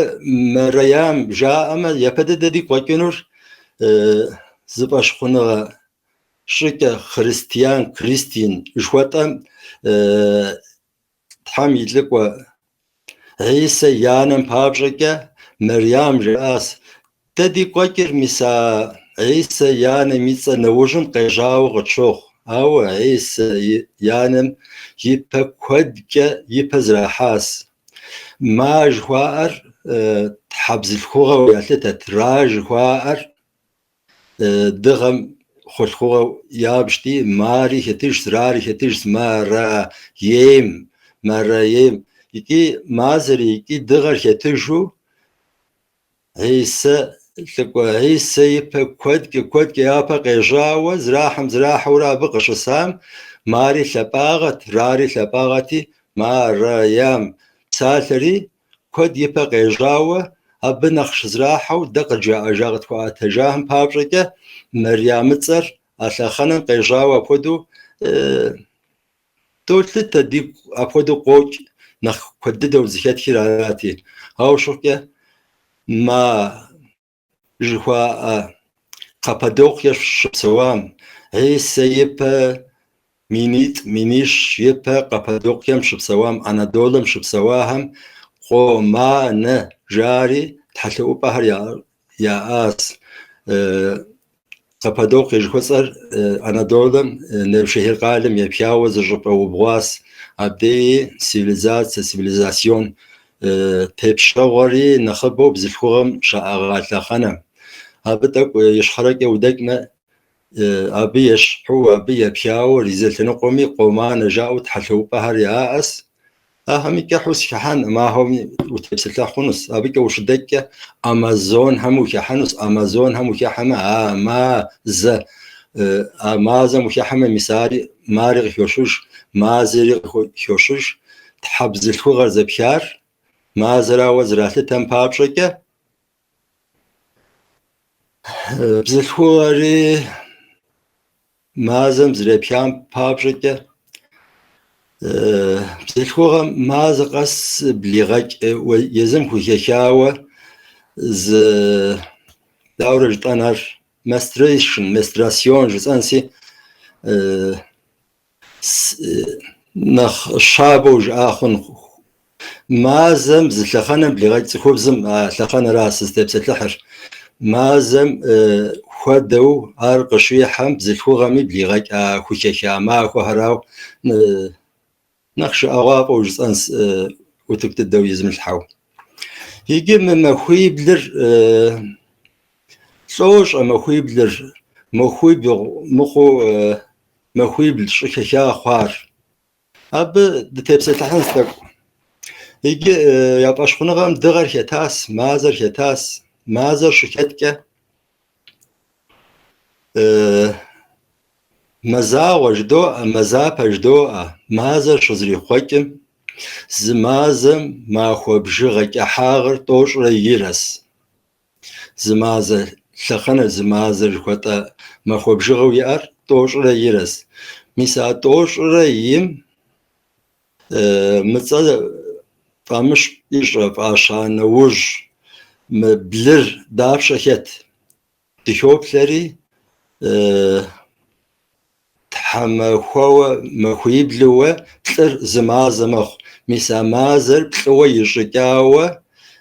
Мэриям жаӏэмэ, япэ дыдэ дигу къэкӏынур зы фӏэщхъуныгъэ щӏыкӏэ христиан, Кристин жыхуэтӏэм Тхьэм и лӏыкӏуэ Хьисэ и анэм папщӏэкӏэ Мэриям жаӏащ. Дэ дигу къэкӏыр мис а Хьисэ и анэм и цӏэ нэужьым къежьауэ къытщохъу. Ауэ Хьисэ и анэм ипэ куэдкӏэ ипэ зрахьащ. Ма жыхуаӏэр тхьэ бзылъхугъэу ялъытэт, Ра жыхуаӏэр дыгъэм хъулъхугъэу ябжти, мари хэтыжщ, рари хэтыжщ, ма-ра-ем, ма-ра-ем. Икӏи мазэри, икӏи дыгъэр хэтыжу Хьисэ, лӏыкӏуэ Хьисэ ипэ куэдкӏэ, куэдкӏэ япэ къежьауэ, зрахьэм зрахьэурэ абы къыщысам, мари лъапӏагъэт, рари лъапӏагъэти, ма-ра-ям псалъэри куэд ипэ къежьауэ, абы нэхъ щызрахьэу дэ къыджаӏэжа, къытхуаӏуэтэжахэм папщӏэкӏэ Мэрямыцӏэр а лъэхъэнэм къежьауэ апхуэдэу долъытэ, дигу апхуэдэу къокӏ, нэхъ куэд дыдэу зыхэтхыр арати. Ауэ щыхъукӏэ, ма жыхуаӏэ Каппадокие щыпсэуам, Хьисэ ипэ минитӏ, минищ ипэ Каппадокием щыпсэуам, Анадолэм щыпсэуахэм Къоманэ жари тхьэлъэӏупӏэхэр яӏащ. Каппадокие жыхуэсӏэр Анадолэм Невшехир къалэм епхауэ зы щӏыпӏэ убгъуащ. Абдеи цивилизацэ, цивилизацион тепщэгъуэри нэхъыбэу бзылъхугъэм щаӏыгъа лъэхъэнэм. Абы тӏэкӏу ищхьэрэкӏэ удэкӏмэ, абы ещхьу, абы епхауэ Ризэ лъэныкъуэми Къоманэ жаӏэу тхьэлъэӏупӏэхэр яӏэщ. Ахэми кӏыхьу сыхыхьэнкъым, ахэми утепсэлъыхь хъунущ. Абыкӏэ ущыдэкӏкӏэ Амазонхэм ухыхьэнущ. Амазонхэм ухыхьэмэ, а мазэ, а мазэм ухыхьэмэ, мис ари мари къыхощыж, мазэри къыхощыж. Тхьэ бзылъхугъэр зэпхар мазэрауэ зэралъытэм папщӏэкӏэ, бзылъхугъэри мазэм зэрепхам папщӏэкӏэ, бзылъхугъэм мазэ къэс блигъэкӏ езым хухэхауэ зы, дауэрэ жытӏэн ар? Menstruation, menstruation жысӏэнси, нэхъ щабэу жыӏа хъун. Мазэм зы лъэхъэнэм блигъэкӏ цӏыхубзым а лъэхъэнэра сызытепсэлъыхьыр. Мазэм хуэдэу ар къыщихьэм бзылъхугъэми блигъэкӏ а хухэха махуэхэрау нэхъ жыӏэгъуафӏэу жысӏэнс утыку дыдэу измылъхьэу. Иджы мы махуиблыр лӏо щӏэмахуиблыр, махуибгъу мыхъуу махуибл щӏыхэха хъуар? Абы дытепсэлъыхьынс тӏэкӏу. Иджы я фӏэщхъуныгъэм дыгъэр хэтас, мазэр хэтас. Мазэр щыхэткӏэ мазагъуэ жыдоӏэ, мазапэ жыдоӏэ. Мазэр щызэрихъуэкӏым зы мазэм махуэ бжыгъэ кӏыхьагъыр тӏощӏрэ ирэс. Зы мазэ лъэхъэнэ, зы мазэ жыхуэтӏэ махуэ бжыгъэу иӏэр тӏощӏрэ ирэс. Мис а тӏощӏрэ им мы цӏэ фӏамыщӏ фӏаща нэужь мы блыр дапщэ хэт? Дыхоплъэри, тхьэмахуэуэ махуиблыуэ плӏыр зы мазэ мэхъу. Мис а мазэр плӏыуэ ищӏыкӏауэ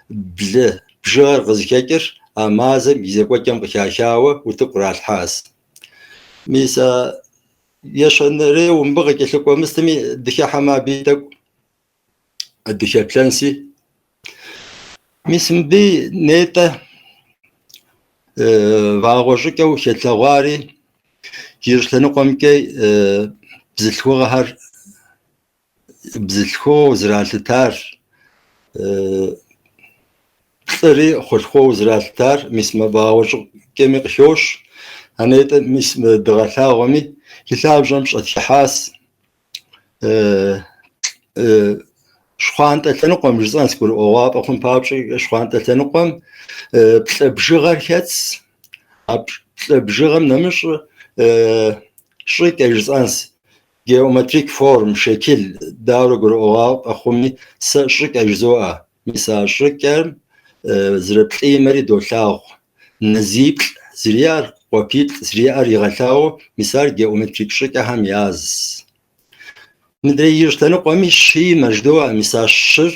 блы бжыгъэр къызыхэкӏыр а мазэм и зекӏуэкӏэм къыхахауэ утыку къралъхьащ. Мис а ещанэрейуэ мыбы къыкӏэлъыкӏуэ мыстми дыхыхьэмэ абы тӏэкӏу дыхэплъэнси. Мис мыбы нетӏэ вагъуэ щӏыкӏэу хэтлъэгъуари ижь лъэныкъуэмкӏэ бзылъхугъэхэр бзылъхугъэу зэралъытар, плӏыри хъулъхугъэу зэралъытар мис мы вагъуэ щӏыкӏэми къыхощ. А нетӏэ мис мы дыгъэлъагъуэми и лъабжьэм щӏэтхыхьащ. Щхъуантӏэ лъэныкъуэм жысӏэнс гурыӏуэгъуафӏэ хъун папщӏэ, щхъуантӏэ лъэныкъуэм плӏы бжыгъэр хэтс. А плӏы бжыгъэм нэмыщӏ щӏыкӏэ жысӏэнс, геометрик форм, шэкыл, дауэрэ гурыӏуэгъуафӏэ хъуми, сэ щӏыкӏэ жызоӏэ. Мис а щӏыкӏэм зэрыплӏимэри долъагъу. Нэзиплӏ зэриӏэр, къуапиплӏ зэриӏэр игъэлъагъуэу, мис ар геометрик щӏыкӏэхэм яз. Мыдрей ижь лъэныкъуэми щимэ жыдоӏэ, мис а щыр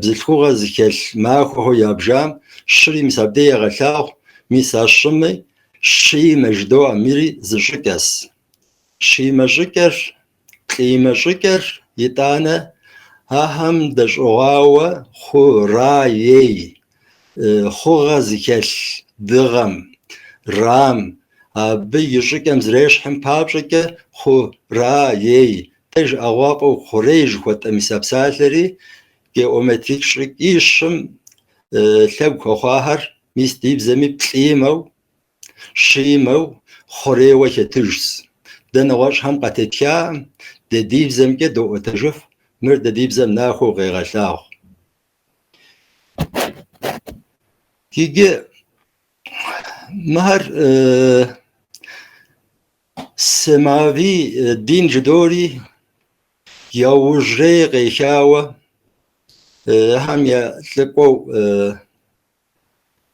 бзылъхугъэ зыхэлъ махуэхэу ябжам, щыри мис абдей егъэлъагъу, мис а щыми щимэ жыдоӏэ, мыри зы щӏыкӏэс. Щимэ щӏыкӏэр, плӏимэ щӏыкӏэр, итӏанэ ахэм дэщӏыгъуауэ хъу-ра-ей, хъугъэ зыхэлъ дыгъэм, рам, абы и щӏыкӏэм зэрещхьым папщӏэкӏэ хъу-ра-ей. Дэ жыӏэгъуафӏэу хъурей жыхуэтӏэ мис а псалъэри геометрик щӏыкӏищым лъэгу хуэхъуахэр мис ди бзэми плӏимэу, щимэу, хъурейуэ хэтыжщ. Дэ нэгъуэщӏхэм къатетхаӏым, дэ ди бзэмкӏэ доӏуэтэжыф, мыр дэ ди бзэм нахуэу къегъэлъагъу. Иджы мыхэр семави дин жыдори яужьрей къехауэ ахэм я лӏыкӏуэу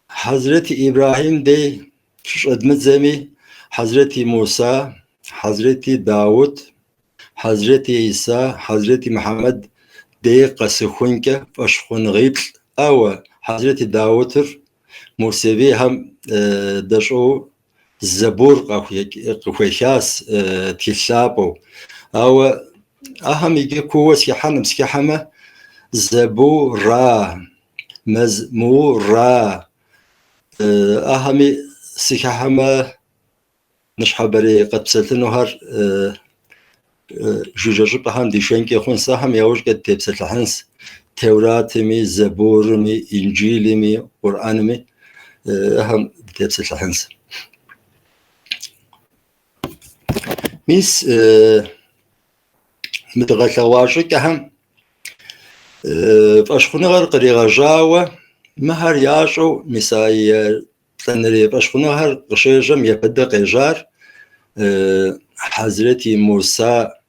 Хьэзрэти Ибрахьим дей щыщӏэдмыдзэми, Хьэзрэти Муса, Хьэзрэти Даут, Хьэзрэти Иса, Хьэзрэти Мухьэмэд дей къэсыхункӏэ фӏэщхъуныгъиплӏ. Ауэ Хьэзрэти Даутыр Мусэвийхэм дэщӏыгъуу Зэбур къыхуехащ тхылъ лъапӏэу. Ауэ ахэм иджы кууэ сыхыхьэным сыхыхьэмэ, Зэбура, Мэзмура, ахэми сыхыхьэмэ, ныщхьэбэрей къэтпсэлъынухэр жыжьэ щӏыпӏэхэм дишэнкӏи хъунс, ахэм яужькӏэ дытепсэлъыхьынс Теуратми, Зэбурми, Инджылми, Къурӏэнми, ахэм дытепсэлъыхьынс. Мис мы дгъэлъэгъуа щӏыкӏэхэм фӏэщхъуныгъэр къригъэжьауэ, мыхэр ящӏэу, мис а плӏэнэрей фӏэщхъуныгъэр къыщежьэм япэ дыдэ къежьар Хьэзрэти Муса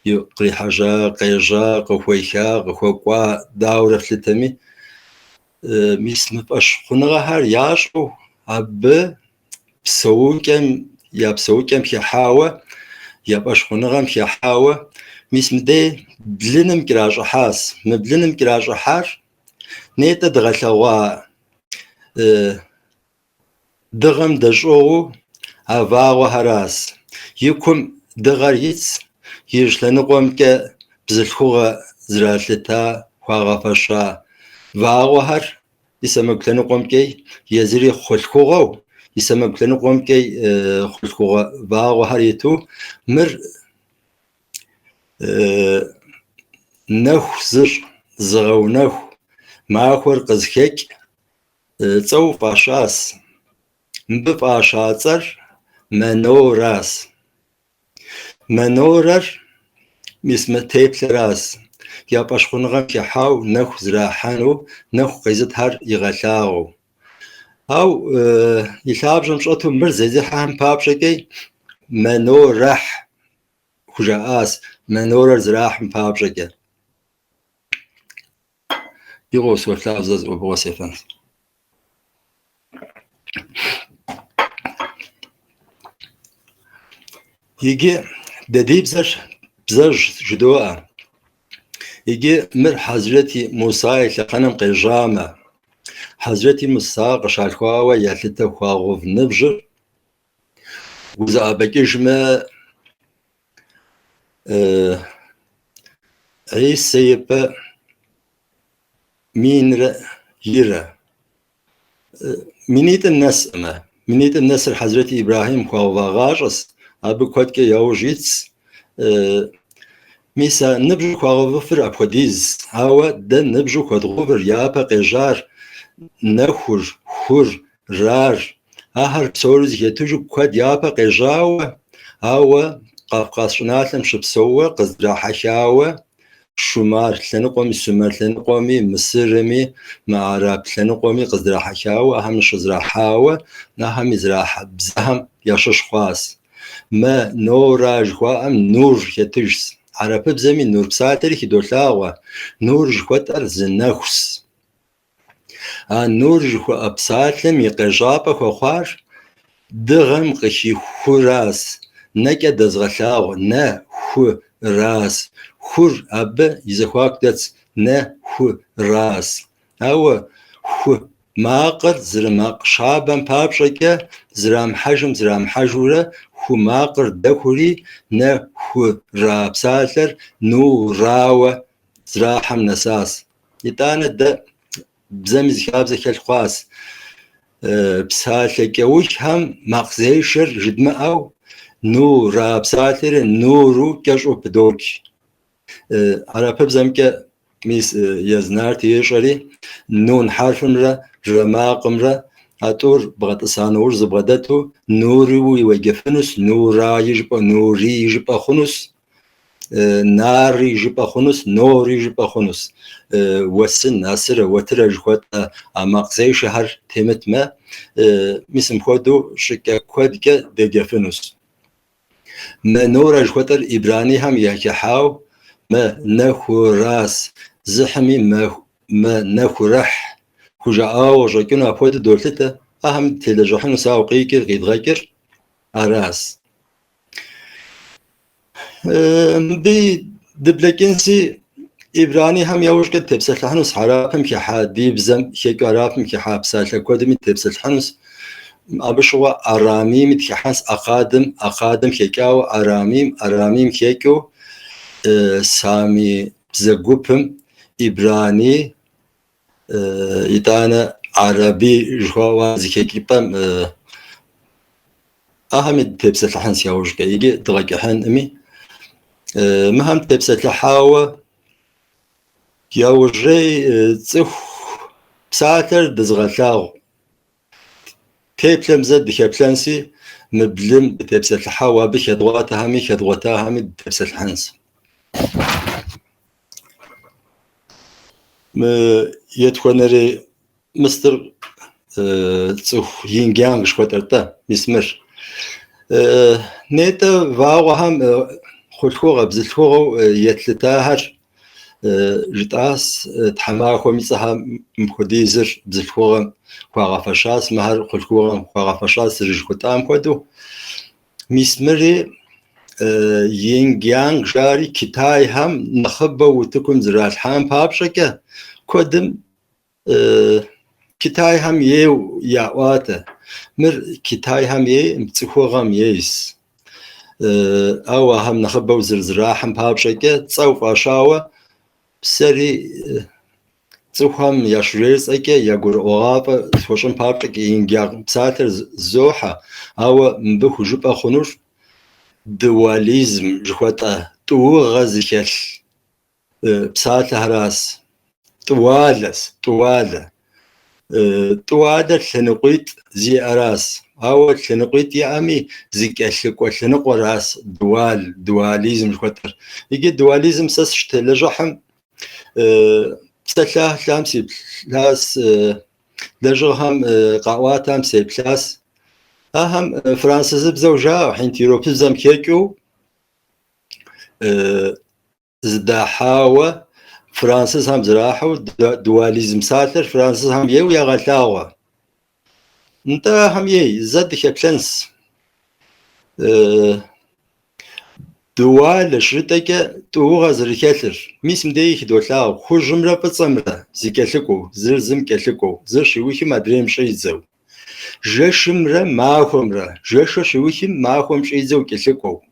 и кърихьэжьа, къежьа, къыхуеха, къыхуэкӏуа, дауэрэ флъытэми, мис мы фӏэщхъуныгъэхэр ящӏэу абы псэукӏэм, я псэукӏэм хыхьауэ, я фӏэщхъуныгъэм хыхьауэ, мис мыдей блыным кӏэращӏыхьащ. Мы блыным кӏэращӏыхьар нетӏэ дгъэлъэгъуа дыгъэм дэщӏыгъуу а вагъуэхэращ. И кум дыгъэр итщ, ижь лъэныкъуэмкӏэ бзылъхугъэ зралъыта, хуагъэфэща вагъуэхэр и сэмэгу лъэныкъуэмкӏэ езыри хъулъхугъэу, и сэмэгу лъэныкъуэмкӏэ хъулъхугъэ вагъуэхэр иту, мыр нэху зыщӏ, зыгъэунэху, махуэр къызыхэкӏ цӏэу фӏащащ. Мыбы фӏаща цӏэр Меноращ. Менорэр мис мы теплъэращ. Я фӏэщхъуныгъэм хыхьау нэху зрахьэну, нэху къезытхэр игъэлъагъуэу. Ау и лъабжьэм щӏэту мыр зезыхьэхэм папщӏэкӏэ Менорэхь хужаӏащ, Менорэр зэрахьым папщӏэкӏэ. Игъуэу солъагъу, зэ зы ӏубыгъуэ сефэнщ. Иджы дэ ди бзэр бзэжь жыдоӏэ. Иджы мыр Хьэзрэти Муса и лъэхъэнэм къежьамэ, Хьэзрэти Муса къыщалъхуауэ ялъытэ хуагъэув ныбжьыр узэӏэбэкӏыжмэ, Хьисэ ипэ минрэ ирэ. Минитӏым нэсӏымэ. Минитӏым нэсыр Хьэзрэти Ибрахьим хуагъэувагъащӏэс, абы куэдкӏэ яужь итщ. Мис а ныбжьу хуагъэувыфыр апхуэдиз, ауэ дэ ныбжьу хуэдгъэувыр япэ къежьар нэхур, хур, рар. Ахэр псори зыхэтыжу куэд япэ къежьауэ, ауэ Кавказ щӏыналъэм щыпсэууэ къыздрахьэхауэ Шумар лъэныкъуэми, Сумер лъэныкъуэми, Мысырми, мы араб лъэныкъуэми къыздрахьэхауэ, ахэми щызрахьауэ, ахэми зэрахьэ бзэхэм ящыщ хъуащ. Мэ нора жыхуаӏэм нур хэтыжщ. Арапыбзэми нур псалъэри хыдолъагъуэ. Нур жыхуэтӏэр зы нэхущ. А нур жыхуаӏэ псалъэм и къежьапӏэ хуэхъуар дыгъэм къыхихуращ, нэкӏэ дэзгъэлъагъу нэ-ху-ращ. Хур абы и зэхуаку дэтщ, нэ-ху-ращ. Ауэ ху макъыр зэрымакъ щабэм папщӏэкӏэ зэрамыхьэжым зэрамыхьэжурэ ху макъыр дэхури нэ-ху-ра псалъэр ну-рауэ зэрахьэм нэсащ. Итӏанэ дэ бзэми зы хабзэ хэлъ хъуащ. Псалъэ кӏэуххэм макъзешэр жыдмыӏэу ну-ра псалъэри нуру кӏэщӏу пыдоч. Арапыбзэмкӏэ мис езы Нарти ещӏэри нун хьэрфымрэ рэ макъымрэ а тӏур бгъэтӏыса нэужь зыбгъэдэту нуруи уеджэфынущ, нураи жыпӏэ, нурии жыпӏэ хъунущ. Нари жыпӏэ хъунущ, нори жыпӏэ хъунущ. Уэсын, асырэ, уэтырэ жыхуэтӏэ а макъзешэхэр темытмэ, мис мыпхуэдэу щӏыкӏэ куэдкӏэ деджэфынущ. Менорэ жыхуэтӏэр ибранихэм яхыхьау мэ нэхурас, зыхьми мэ нэхурэхь хужаӏауэ къыщӏэкӏыну апхуэдэу долъытэ, ахэм дытелэжьыхьынущ, ауэ къикӏыр къидгъэкӏыр арас. Мыбы дыблэкӏынси, ибранихэм яужькӏэ дытепсэлъыхьынущ, арапым хыхьа ди бзэм хэкӏыу арапым хыхьа псалъэ куэдми дытепсэлъыхьынущ. Абы щыгъуэ арамийми дыхыхьэнщ, акъадым, акъадым хэкӏауэ арамийм, арамийм хэкӏыу сами бзэ гупым ибраний, итӏанэ араби жыхуаӏэу зыхэкӏыпӏэм ахэми дытепсэлъыхьынщ яужькӏэ, иджы дгъэкӏыхьынкъыми. Мыхэм тепсэлъыхьауэ яужьрей цӏыху псалъэр дызыгъэлъагъу теплъэм зэ дыхэплъэнси, мы блым дытепсэлъыхьауэ абы хэдгъуатэхэми хэдгъуэтахэми дытепсэлъыхьынщ. Мы етхуэнэрей мыстыр цӏыху инь-янг жыхуэтӏэр-тӏэ, мис мыр. Нетӏэ вагъуэхэм хъулъхугъэ, бзылъхугъэу етлъытахэр Жытӏащ, тхьэмахуэм и цӏэхэм мыпхуэдизыр бзылъхугъэм хуагъэфэщащ, мыхэр хъулъхугъэм хуагъэфэщащ зэрыжыхуэтӏам хуэдэу. Мис мыри инь-янг жари китайхэм нэхъыбэу утыкум зэралъхьам папщӏэкӏэ куэдым китайхэм ейуэ яӏуатэ. Мыр китайхэм ейкъым, цӏыхугъэм ейщ. Ауэ ахэм нэхъыбэу зэрызэрахьэм папщӏэкӏэ цӏэу фӏащауэ сэри цӏыхухэм ящыжесӏэкӏэ ягурыӏуэгъуафӏэ схуэщӏын папщӏэкӏэ инь-янг псалъэр зохьэ, ауэ мыбы хужыпӏэ хъунур дуализм жыхуэтӏэ тӏуугъэ зыхэлъ псалъэхэращ. Тӏуалэщ, тӏуалэ. Тӏуалэр лъэныкъуитӏ зиӏэращ, ауэ лъэныкъуитӏ иӏэми зыкӏэлъыкӏуэ лъэныкъуэращ дуал, дуализм жыхуэтӏэр. Иджы дуализм сэ сыщытелэжьыхьым псалъалъэм сеплъащ, лэжьыгъэхэм къаӏуатэм сеплъащ. Ахэм французыбзэу жаӏэ, хьинд-европыбзэм хэкӏыу зыдахьауэ французхэм зэрахьэу дуализм псалъэр французхэм ейуэ ягъэлъагъуэ. Нтӏэ ахэм ей, зэ дыхэплъэнщ. Дуалэ щыжытӏэкӏэ тӏуугъэ зэрыхэлъыр. Мис мыбдеи хыдолъагъу хужьымрэ фӏыцӏэмрэ зыкӏэлъыкӏуэу, зыр зым кӏэлъыкӏуэу, зыр щиухым адрейм щӏидзэу. Жэщымрэ махуэмрэ, жэщыр щиухым махуэм щӏидзэу кӏэлъыкӏуэу.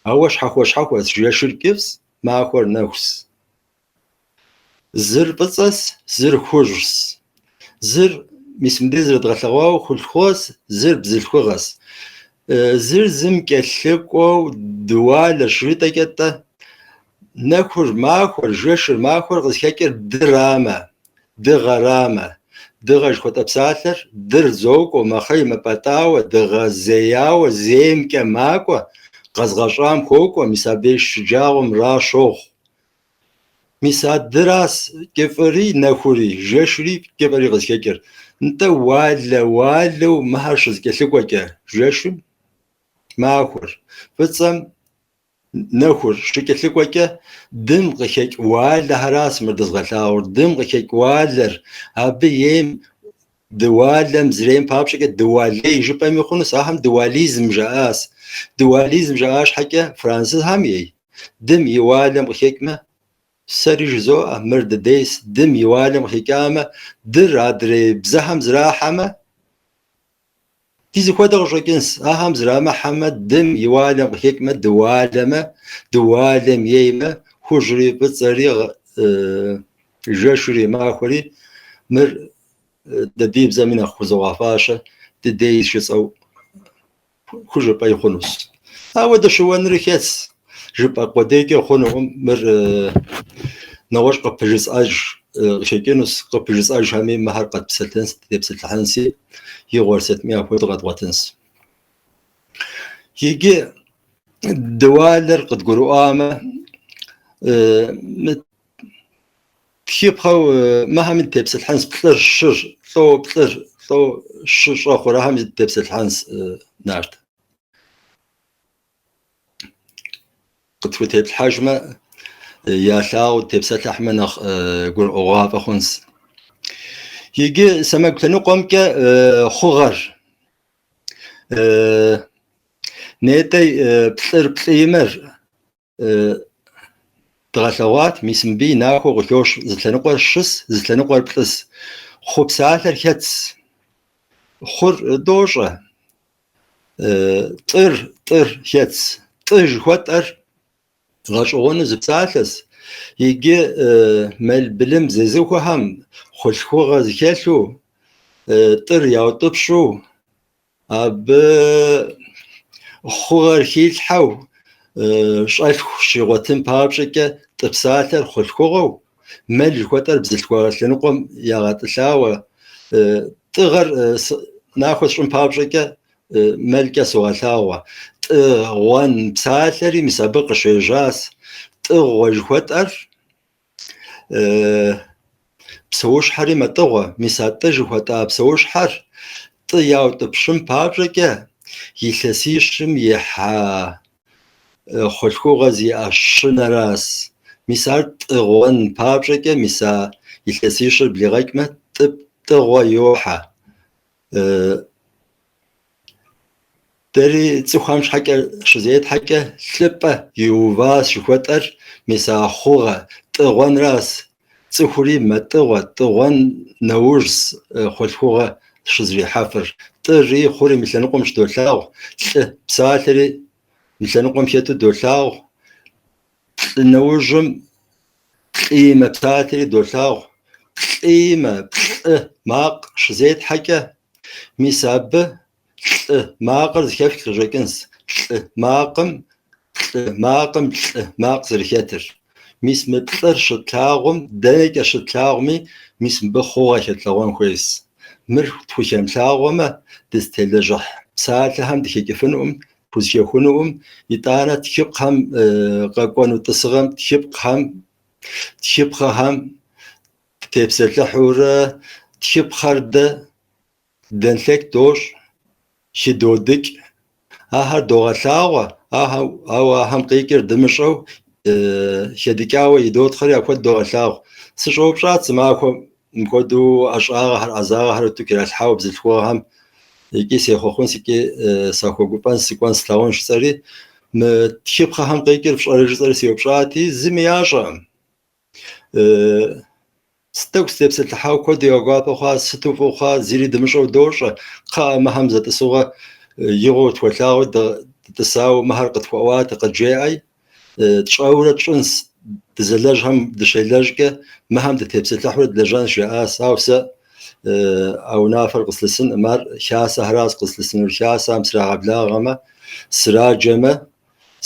Ауэ щхьэхуэ-щхьэхуэщ, жэщыр кӏыфӏщ, махуэр нэхущ. Зыр фӏыцӏэщ, зыр хужьщ. Зыр, мис мыбдеж зэрыдгъэлъэгъуауэ, хъулъхугъэщ, зыр бзылъхугъэщ. Зыр зым кӏэлъыкӏуэу дуалэщ жытӏэкӏэ-тӏэ, нэхур махуэр, жэщыр махуэр къызыхэкӏыр дырамэ, дыгъэрамэ. Дыгъэ жыхуэтӏэ псалъэр дыр зокӏуэ, мэхъей, мэпӏэтӏауэ, дыгъэзеяуэ, зеймкӏэ макӏуэ, къэзгъэщӏам хуокӏуэ, мис абдеж шэджагъуэм ра щохъу. Мис а дыращ кӏыфӏри нэхури, жэщри кӏыфӏри къызыхэкӏыр. Нтӏэ уалэ, уалэу мыхэр щызэкӏэлъыкӏуэкӏэ жэщым махуэр, фӏыцӏэм нэхур щыкӏэлъыкӏуэкӏэ дым къыхэкӏ уалэхэращ мыр дызгъэлъагъур. Дым къыхэкӏ уалэр, абы ейм дыуалэм зэрейм папщӏэкӏэ дыуалей жыпӏэми хъунущ, ахэм дуализм жаӏащ. Дуализм жаӏа щхьэкӏэ французхэм ей, дым и уалэм къыхэкӏмэ, сэри жызоӏэ, мыр дыдейщ, дым и уалэм къыхэкӏамэ, дыр адрей бзэхэм зэрахьэмэ, ди зэхуэдэ къыщӏэкӏынщ. Ахэм зэрамыхьэмэ, дым и уалэм къыхэкӏмэ, дыуалэмэ, дыуалэм еймэ, хужьри фӏыцӏэри, жэщри махуэри, мыр дэ ди бзэми нэхъ хузогъэфащэ, дыдейщ жысӏэу хужыпӏэи хъунущ. Ауэ дыщыуэнри хэтщ, жыпӏэ къудейкӏэ хъунукъым, мыр нэгъуэщӏ къыпыжысӏэж къыхэкӏынущ, къыпыжысӏэжхэми мыхэр къэтпсэлъынщ, дытепсэлъыхьынщи, игъуэр сытми апхуэдэу къэдгъуэтынщ. Иджы дыуалэр къыдгурыӏуамэ, мы тхыпхъэу мыхэми дытепсэлъыхьынщ, плӏыр, щыр, лӏо, плӏыр, лӏо, щы щӏэхъур, ахэми дытепсэлъыхьынщ, Нарт. Къытхутеплъхьэжмэ, ялъагъуу дытепсэлъыхьмэ нэхъ гурыӏуэгъуафӏэ хъунщ. Иджы сэмэгу лъэныкъуэмкӏэ хъугъэр. Нетӏэ плӏыр плӏимэр дгъэлъэгъуат, мис мыбы нахуэу къыхощ, зы лъэныкъуэр щыс, зы лъэныкъуэр плӏыс. Хъу псалъэр хэтс. Хъур дощӏэ. Тӏыр, тӏыр хэтс. Тӏы жыхуэтӏэр гъэщӏэгъуэну зы псалъэщ. Иджы мэл былым зезыхуэхэм хъулъхугъэ зыхэлъу, тӏыр яутӏыпщу, абы хъугъэр хилъхьэу, щӏэлъху щигъуэтын папщӏэкӏэ тӏы псалъэр хъулъхугъэу, мэл жыхуэтӏэр бзылъхугъэ лъэныкъуэм ягъэтӏылъауэ, тӏыгъэр нахуэ сщӏын папщӏэкӏэ мэлкӏэ согъэлъагъуэ. Тӏыгъуэн псалъэри мис абы къыщежьащ. Тӏыгъуэ жыхуэтӏэр псэущхьэри мэтӏыгъуэ. Мис а тӏы жыхуэтӏа псэущхьэр тӏы яутӏыпщын папщӏэкӏэ илъэсищым ихьа хъулъхугъэ зиӏэ щынэращ. Мис ар тӏыгъуэн папщӏэкӏэ, мис а илъэсищыр блигъэкӏмэ, тӏыгъуэ йохьэ. Дэри цӏыхухэм щхьэкӏэ щызетхьэкӏэ лӏыпӏэ иуващ жыхуэтӏэр, мис а хъугъэ тӏыгъуэнращ. Цӏыхури мэтӏыгъуэ, тӏыгъуэн нэужьщ хъулъхугъэ щызрихьэфыр. Тӏыри хъури мы лъэныкъуэм щыдолъагъу, лӏы псалъэри мы лъэныкъуэм хэту долъагъу. Лӏы нэужьым плӏимэ псалъэри долъагъу. Плӏимэ, плӏы макъ щызетхьэкӏэ, мис абы лӏы макъыр зыхэфх къыщӏэкӏынщ. Лӏы макъым, плӏы макъым лӏы макъ зэрыхэтыр. Мис мы плӏыр щытлъагъум, дэнэкӏэ щытлъагъуми, мис мыбы хъугъэ хэтлъэгъуэн хуейщ. Мыр тхухэмылъагъуэмэ, дызытелэжьыхь псалъэхэм дыхэкӏыфынукъым, тхузэхэхунукъым. Итӏанэ тхыпкъхэм къэкӏуэну тӏысыгъэм тхыпкъхэм, тхыпхъэхэм дытепсэлъыхьурэ тхыпхъэр дэ дэнлъэк дощӏ, хыдодыкӏ. Ахэр догъэлъагъуэ, ауэ ахэм къикӏыр дымыщӏэу хэдыкӏауэ идотхъэри апхуэдэу догъэлъагъу. Сыщӏэупщӏат зы махуэм мыпхуэдэу ӏэщӏагъэхэр, ӏэзагъэхэр утыку иралъхьауэ бзылъхугъэхэм икӏи сехъуэхъунс, икӏи сахуэгуфӏэнс, сыкӏуэн слъагъун жысӏэри, мы тхыпхъэхэм къикӏыр фщӏэрэ жысӏэри сеупщӏати, зыми ящӏэкъым. Тӏэкӏу сытепсэлъыхьауэ куэду я гуапэ хъуа, сыту фӏы хъуа, зыри дымыщӏэу дощӏэ. Кхъыӏэ, мыхэм зэтӏысыгъуэ игъуэу тхуэлъагъуи дытӏысауэ мыхэр къытхуэӏуатэ, къыджеӏэй. Тщӏэурэ тщӏынс, дызэлэжьхэм дыщелэжькӏэ, мыхэм дытепсэлъыхьурэ дылэжьэнщ, жаӏащ. Ауэ сэ а унафэр къыслъысынкъым, ар хасэхэращ къызылъысынур. Хасэхэм срагъэблагъэмэ, сраджэмэ,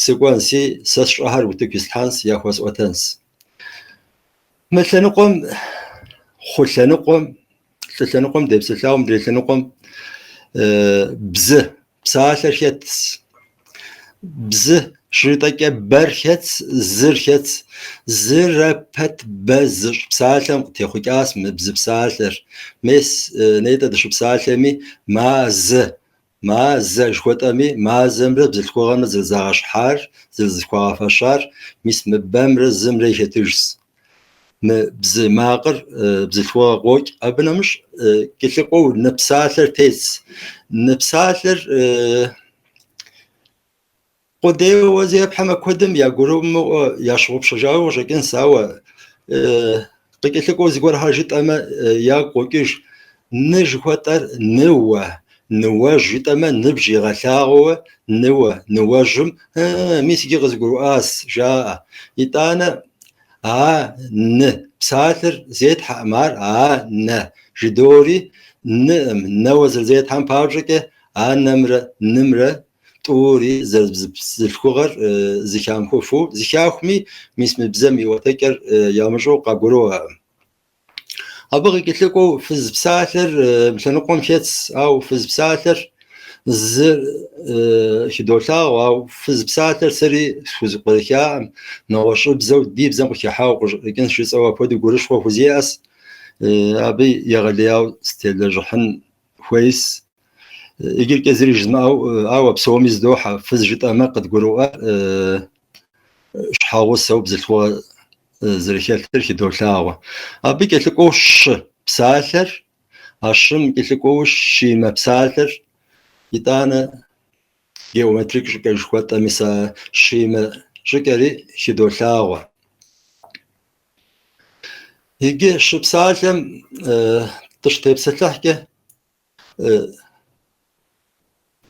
сыкӏуэнси, сэ сщӏэхэр утыку ислъхьэнс, яхуэсӏуэтэнс. Мы лъэныкъуэм, хъу лъэныкъуэм, лӏы лъэныкъуэм депсэлъауэ, мыдрей лъэныкъуэм бзы псалъэр хэтс. Бзы щыжытӏэкӏэ бэр хэтс, зыр хэтс. Зырэ пэт бэ зыщӏ псалъэм къытехъукӏащ мы бзы псалъэр. Мес нетӏэ дыщыпсалъэми мазэ, Мазэ жыхуэтӏэми, мазэмрэ бзылъхугъэмрэ зэрызагъэщхьар, зэрызэхуагъэфэщар, мис мы бэмрэ зымрэ хэтыжщ. Мы бзы макъыр бзылъхугъэ къокӏ. Абы нэмыщӏ кӏэлъыкӏуэу ны псалъэр тетщ. Ны псалъэр къудейуэ зепхьэмэ, куэдым ягурымыӏуэ, ящыгъупщэжауэ къыщӏэкӏынщ, ауэ къыкӏэлъыкӏуэу зыгуэрхэр жытӏэмэ, ягу къокӏыж. Ны жыхуэтӏэр ныуэ, ныуэжь жытӏэмэ, ныбжь игъэлъагъуэуэ ныуэ, ныуэжьым, мис иджы къызгурыӏуащ, жаӏэ. Итӏанэ а ны псалъэр зетхьэкъым, ар а нэ жыдори ныӏым, нэуэ зэрызетхьэм папщӏэкӏэ анэмрэ нымрэ тӏури зэрыбзылъхугъэр зыхамыхуфу, зыхахуми, мис мы бзэм и ӏуэтэкӏэр ямыщӏэу къагурыӏуэкъым. Абы къыкӏэлъыкӏуэу фыз псалъэр мы лъэныкъуэм хэтс, ауэ фыз псалъэр зы хыдолъагъу, ауэ фыз псалъэр сэри схузэпкърыхаӏым, нэгъуэщӏыбзэу ди бзэм къыхыхьауэ къыщӏэкӏынщ жысӏэу апхуэдэу гурыщхъуэ хузиӏэс. Абы егъэлеяуэ сытелэжьыхьын хуейс. Иджыркӏэ зыри жызмыӏэу, ауэ псоми зыдохьэ, фыз жытӏэмэ къыдгурыӏуэр щхьэгъусэу бзылъхугъэ зэрыхэлъыр хыдолъагъуэ. Абы кӏэлъыкӏуэу щы псалъэр, а щым кӏэлъыкӏуэу щимэ псалъэр, итӏанэ геометрик щӏыкӏэ жыхуэтӏэ мис а щимэ щӏыкӏэри хыдолъагъуэ. Иджы щы псалъэм дыщытепсэлъыхькӏэ,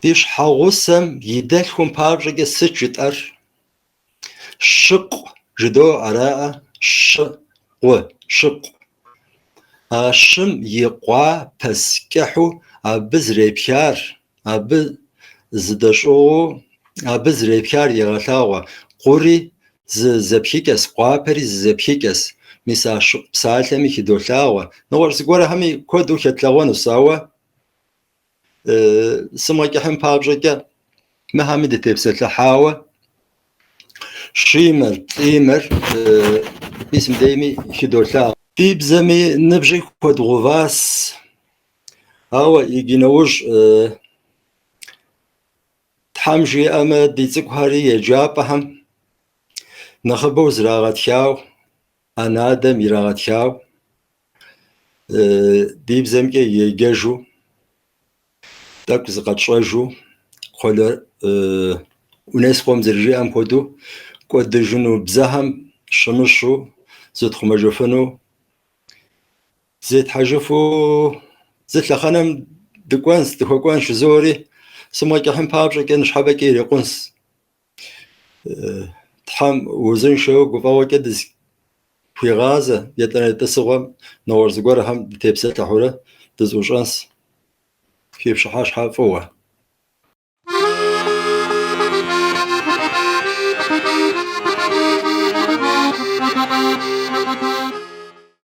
ди щхьэгъусэм и дэлъхум папщӏэкӏэ сыт жытӏэр? Щыкъу жыдоӏэ, араӏэ? Щы-къу, щыкъу. А щым и къуапэс кӏыхьу абы зэрепхар, абы зыдэщӏыгъуу, абы зэрепхар егъэлъагъуэ. Къури зы зэпхыкӏэс, къуапэри зы зэпхыкӏэс. Мис а щыкъу псалъэми хыдолъагъуэ. Нэгъуэщӏ зыгуэрхэми куэду хэтлъэгъуэнущ, ауэ сымыгъэкӏыхьын папщӏэкӏэ мыхэми дытепсэлъыхьауэ щимэр, плӏимэр мис мыдейми хыдолъагъуэ. Ди бзэми ныбжьи хуэдгъэуващ, ауэ иджы нэужь Тхьэм жиӏэмэ, ди цӏыкӏухэри еджапӏэхэм. Нэхъыбэу зрагъэтхау, анэ-адэм ирагъэтхау, ди бзэмкӏэ еджэжу, тӏэкӏу зыкъэтщӏэжу, кхъуэлэ ЮНЕСКО-м зэрыжиӏэм хуэдэу, кӏуэдыжыну бзэхьэм щымыщу зытхъумэжыфыну, зетхьэжыфу зы лъэхъэнэм дыкӏуэнс, дыхуэкӏуэнщ жызоӏэри, сымыгъэкӏыхьын папщӏэкӏэ ныщхьэбэкӏэ ирикъунс. Тхьэм узыншэу гуфӏэгъуэкӏэ дызыхуигъазэ, етӏанэ тӏысыгъуэм нэгъуэщӏ зыгуэрхэм дытепсэлъыхьурэ дызэӏущӏэнс. Фи пщыхьэщхьэ фӏыуэ.